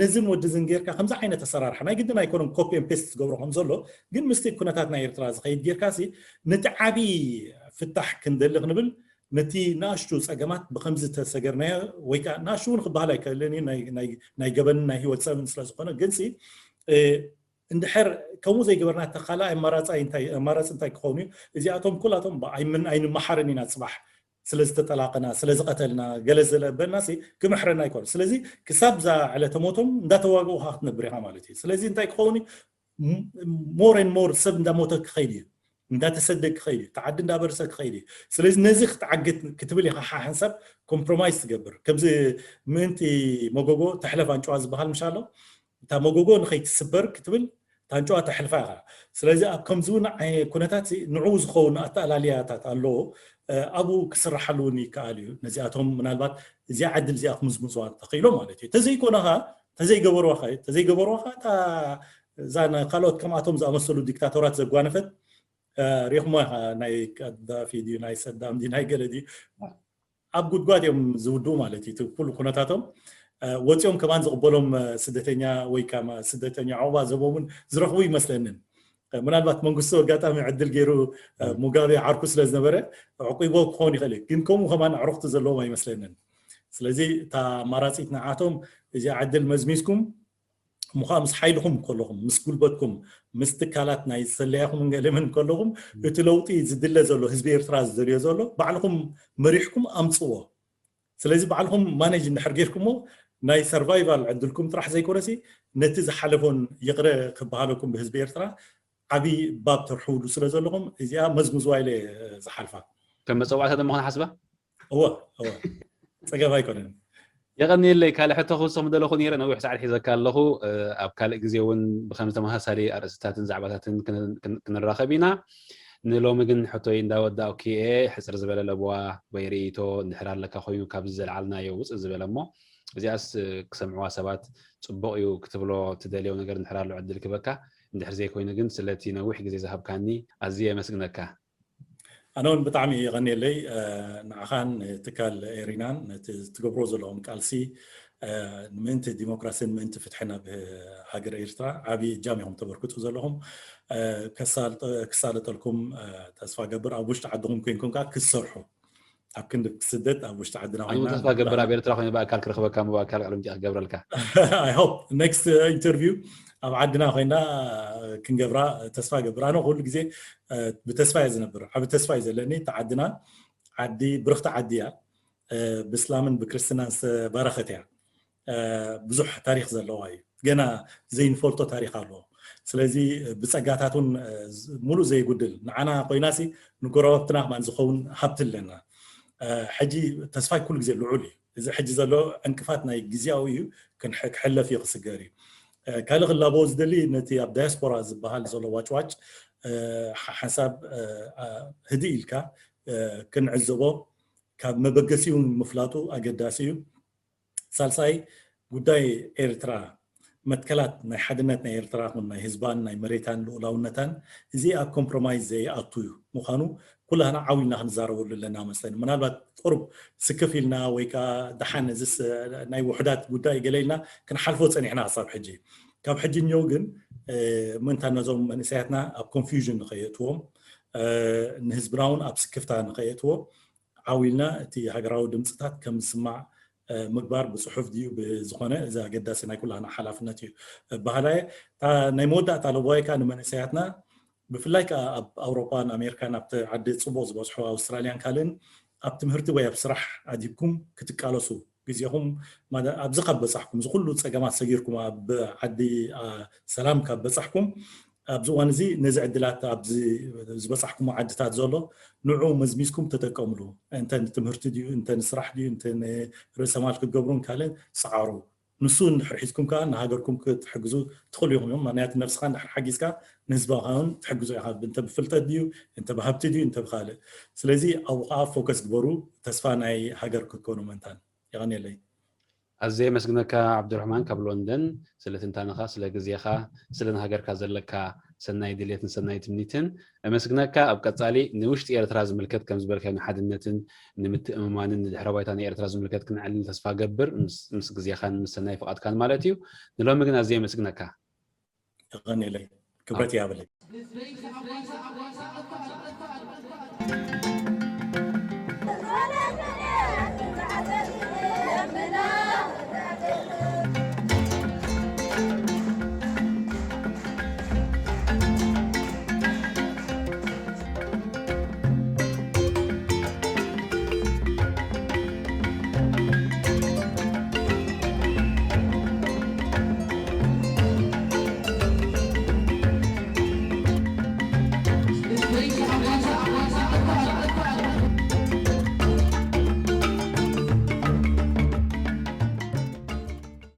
ነዝን ወድዝን ጌርካ ከምዚ ዓይነት ኣሰራርሓ ናይ ግድን ኣይኮነን ኮፒ ን ፔስት ዝገብሮ ከም ዘሎ፣ ግን ምስቲ ኩነታት ናይ ኤርትራ ዝኸይድ ጌርካ ሲ ነቲ ዓብዪ ፍታሕ ክንደሊ ክንብል ነቲ ንኣሽቱ ፀገማት ብከምዚ ተሰገርናዮ ወይ ከዓ ንኣሽቱ እውን ክበሃል ኣይክእልን እዩ፣ ናይ ገበንን ናይ ህይወት ሰብን ስለዝኾነ፣ ግን ሲ እንድሕር ከምኡ ዘይገበርና ተኻላ ኣማራፂ እንታይ ክኸውን እዩ? እዚኣቶም ኩላቶም ኣይንመሓርን ኢና። ፅባሕ ስለ ዝተጠላቐና ስለ ዝቐተልና ገለ ስለበልና ክምሕረና ኣይኮነ። ስለዚ ክሳብ ዛ ዕለተ ሞቶም እንዳተዋግኡ ካ ክትነብር ኢኻ ማለት እዩ። ስለዚ እንታይ ክኸውን እዩ? ሞር ን ሞር ሰብ እንዳሞተ ክኸይድ እዩ፣ እንዳተሰደ ክኸይድ እዩ፣ ተዓዲ እንዳበርሰ ክኸይድ እዩ። ስለዚ ነዚ ክትዓግት ክትብል ኢኻ ሓንሳብ ኮምፕሮማይዝ ትገብር። ከምዚ ምእንቲ መጎጎ ተሕለፍ ኣንጭዋ ዝበሃል ምሻሎ እታ መጎጎ ንኸይትስበር ክትብል ታንጭዋ ተሕልፋ ኢኻ። ስለዚ ኣብ ከምዚ እውን ኩነታት ንዕኡ ዝኸውን ኣተኣላልያታት ኣለዎ። ኣብኡ ክስራሓሉ እውን ይከኣል እዩ። ነዚኣቶም ምናልባት እዚኣ ዕድል እዚኣ ክምዝምዝዋ ተኽኢሎ ማለት እዩ። ተዘይኮነኻ ተዘይገበርዋኻ ተዘይገበርዋኻ እዛ ካልኦት ከምኣቶም ዝኣመሰሉ ዲክታቶራት ዘጓነፈት ሪኹሞ ኢኻ። ናይ ቀዳፊ ድዩ ናይ ሰዳም ድዩ ናይ ገለ ድዩ ኣብ ጉድጓድ እዮም ዝውድኡ ማለት እዩ። ኩሉ ኩነታቶም ወፂኦም ከማን ዝቕበሎም ስደተኛ ወይ ከማ ስደተኛ ዕቑባ ዘቦምን ዝረኽቡ ይመስለንን። ምናልባት መንግስቱ ኣጋጣሚ ዕድል ገይሩ ሙጋቤ ዓርኩ ስለ ዝነበረ ዕቁቦ ክኸውን ይኽእል እዩ፣ ግን ከምኡ ከማን ኣዕሩኽቲ ዘለዎም ኣይመስለንን። ስለዚ እታ ኣማራፂት ንዓቶም እዚኣ ዕድል መዝሚዝኩም ምዃ ምስ ሓይልኹም ከለኹም፣ ምስ ጉልበትኩም፣ ምስ ትካላት ናይ ሰለያኹም ገለምን ከለኹም፣ እቲ ለውጢ ዝድለ ዘሎ፣ ህዝቢ ኤርትራ ዝደልዮ ዘሎ፣ ባዕልኹም መሪሕኩም ኣምጽዎ። ስለዚ ባዕልኹም ማኔጅ እንድሕር ጌርኩሞ፣ ናይ ሰርቫይቫል ዕድልኩም ጥራሕ ዘይኮነሲ፣ ነቲ ዝሓለፎን ይቕረ ክበሃለኩም ብህዝቢ ኤርትራ ዓቢ ባብ ተርሕውሉ ስለ ዘለኹም፣ እዚኣ መዝሙዝዋ ኢለ ዝሓልፋ። ከም መጸዋዕታ ድማ ክነሓስባ? እወ፣ እወ። ጸገም ኣይኮነን። የቐንየለይ። ካልእ ሕቶ ክውስኽ ምደለኹ ነይረ፣ ነዊሕ ሰዓት ሒዘካ ኣለኹ። እ፣ ኣብ ካልእ ግዜ እውን ብኸም ተመሳሳሊ ኣርእስታትን ዛዕባታትን ክን-፣ ክን-፣ ክንራኸብ ኢና። ንሎሚ ግን ሕቶይ እንዳወዳእኩ እየ። ሕጽር ዝበለ ለበዋ ወይ ርእይቶ እንድሕር ኣለካ ኮይኑ ካብዚ ዘልዓልናዮ ውጽእ ዝበለ እሞ፣ እዚኣስ፣ እ፣ ክሰምዕዋ ሰባት ጽቡቕ እዩ ክትብሎ ትደልዮ ነገር እንድሕር ኣሎ ዕድል ክበካ። እንድሕር ዘይኮይኑ ግን ስለቲ ነዊሕ ግዜ ዝሃብካኒ ኣዝየ የመስግነካ። ኣነ እውን ብጣዕሚ የቐንየለይ፣ እ፣ ንዓኻን ትካል ኤሪናን ነቲ ትገብሮ ዘለኹም ቃልሲ፣ እ፣ ንምእንቲ ዲሞክራሲን ምእንቲ ፍትሕን ኣብ ሃገር ኤርትራ ዓቢ እጃም ኢኹም ተበርክቱ ዘለኹም። እ፣ ከሳልጠ-፣ ክሳለጠልኩም፣ እ፣ ተስፋ ገብር። ኣብ ውሽጢ ዓድኹም ኮይንኩም ከኣ ክትሰርሑ፣ ኣብ ክንዲ ስደት ኣብ ውሽጢ ዓድና ኣነ እውን ኮይና ተስፋ ገብር ኣብ ኤርትራ ኮይነ ብኣካል ክረኽበካ፣ ብኣካል ቃለ መጠይቕ ክገብረልካ። I hope next interview ኣብ ዓድና ኮይና ክንገብራ ተስፋ ገብር። ኣነ ኩሉ ግዜ፣ እ፣ ብተስፋ እየ ዝነብር። ዓቢ ተስፋ እዩ ዘለኒ። እታ ዓድና ዓዲ፣ ብርኽቲ ዓዲ እያ። እ፣ ብእስላምን ብክርስትናን ዝተባረኸት እያ። እ፣ ብዙሕ ታሪኽ ዘለዋ እዩ። ገና ዘይንፈልጦ ታሪኽ ኣለዎ። ስለዚ ብጸጋታት እውን፣ እ፣ ዝ-፣ ሙሉእ ዘይጉድል፣ ንዓና ኮይናሲ ንጎረባብትና ከማን ዝኸውን ሃብቲ ኣለና። እ፣ ሕጂ ተስፋይ ኩሉ ግዜ ልዑል እዩ። እዚ ሕጂ ዘሎ ዕንቅፋት ናይ ግዜያዊ እዩ፣ ክንሕ-፣ ክሕለፍ እዩ፣ ክስገር እዩ። እ፣ ካልእ ክላበዎ ዝደሊ ነቲ ኣብ ዳያስፖራ ዝበሃል ዘሎ ዋጭዋጭ፣ እ፣ ሓ-፣ ሓንሳብ፣ እ፣ እ፣ ህድእ ኢልካ፣ እ፣ ክንዕዘቦ፣ ካብ መበገሲኡ ምፍላጡ ኣገዳሲ እዩ። ሳልሳይ፣ ጉዳይ ኤርትራ፣ መትከላት ናይ ሓድነት ናይ ኤርትራ፣ ናይ ህዝባን ናይ መሬታን ልኡላውነታን፣ እዚ ኣብ ኮምፕሮማይዝ ዘይኣቱ እዩ። ምዃኑ ኩላህና ዓው ኢልና ክንዛረበሉ ኣለና መስለኒ። ምናልባት ቁሩብ ስክፍ ኢልና ወይ ከኣ ደሓን እዚስ ናይ ውሑዳት ጉዳይ ገለ ኢልና ክንሓልፎ ጸኒሕና ክሳብ ሕጂ። ካብ ሕጂ እኒኦ ግን፣ እ፣ ምእንታን ነዞም መንእሰያትና ኣብ ኮንፊውዥን ንኸየእትዎም፣ እ፣ ንህዝብና እውን ኣብ ስክፍታ ንኸየእትዎ፣ ዓው ኢልና እቲ ሃገራዊ ድምፅታት ከም ዝስማዕ፣ እ፣ ምግባር፣ ብፅሑፍ ድዩ ብዝኾነ፣ እዚ ኣገዳሲ ናይ ኩላህና ሓላፍነት እዩ እበሃላ እየ። እታ ናይ መወዳእታ ለበዋይ ከኣ ንመንእሰያትና፣ ብፍላይ ከኣ ኣብ ኣውሮፓን ኣሜሪካን፣ ኣብቲ ዓዲ ፅቡቕ ዝበፅሑ ኣውስትራልያን ካልእን፣ ኣብ ትምህርቲ ወይ ኣብ ስራሕ ኣድሂብኩም ክትቃለሱ፣ ግዜኹም ማለ-፣ ኣብዚ ካብ በጻሕኩም፣ እዚ ኩሉ ጸገማት ሰጊርኩም ኣብ ዓዲ፣ ኣ፣ ሰላም ካብ በጻሕኩም፣ ኣብዚ እዋን እዚ ነዚ ዕድላት፣ ኣብዚ ዝበጻሕኩሞ ዓድታት ዘሎ፣ ንዑ መዝሚዝኩም ተጠቀምሉ። እንተ ንትምህርቲ ድዩ፣ እንተ ንስራሕ ድዩ፣ እንተ ንርእሰ ማል ክትገብሩን ካልእን፣ ሰዓሩ። ንሱ እንድሕር ሒዝኩም ከኣ ንሃገርኩም ክትሕግዙ ትኽእሉ ኢኹም እዮም። ምኽንያቱ ነብስኻ እንድሕር ሓጊዝካ ንህዝብኻ እውን ትሕግዞ ኢኻ። እንተ ብፍልጠት ድዩ፣ እንተ ብሃብቲ ድዩ፣ እንተ ብኻልእ። ስለዚ ኣብኡ ከኣ ፎከስ ግበሩ። ተስፋ ናይ ሃገር ክትኮኑ ምእንታን። የቐንየለይ። ኣዝየ የመስግነካ ዓብዱራሕማን ካብ ሎንደን፣ ስለ ትንታነኻ፣ ስለ ግዜኻ፣ ስለ ንሃገርካ ዘለካ ሰናይ ድሌትን ሰናይ ትምኒትን። እመስግነካ። ኣብ ቀጻሊ ንውሽጢ ኤርትራ ዝምልከት፣ ከም ዝበልካዮ፣ ንሓድነትን ንምትእምማንን ንድሕረ ባይታ ናይ ኤርትራ ዝምልከት ክነዕልል ተስፋ ገብር፣ ምስ፣ ምስ ግዜኻን ምስ ሰናይ ፍቓድካን ማለት እዩ። ንሎሚ ግን ኣዝየ የመስግነካ። የቐንየለይ። ክብረት ይሃበለይ።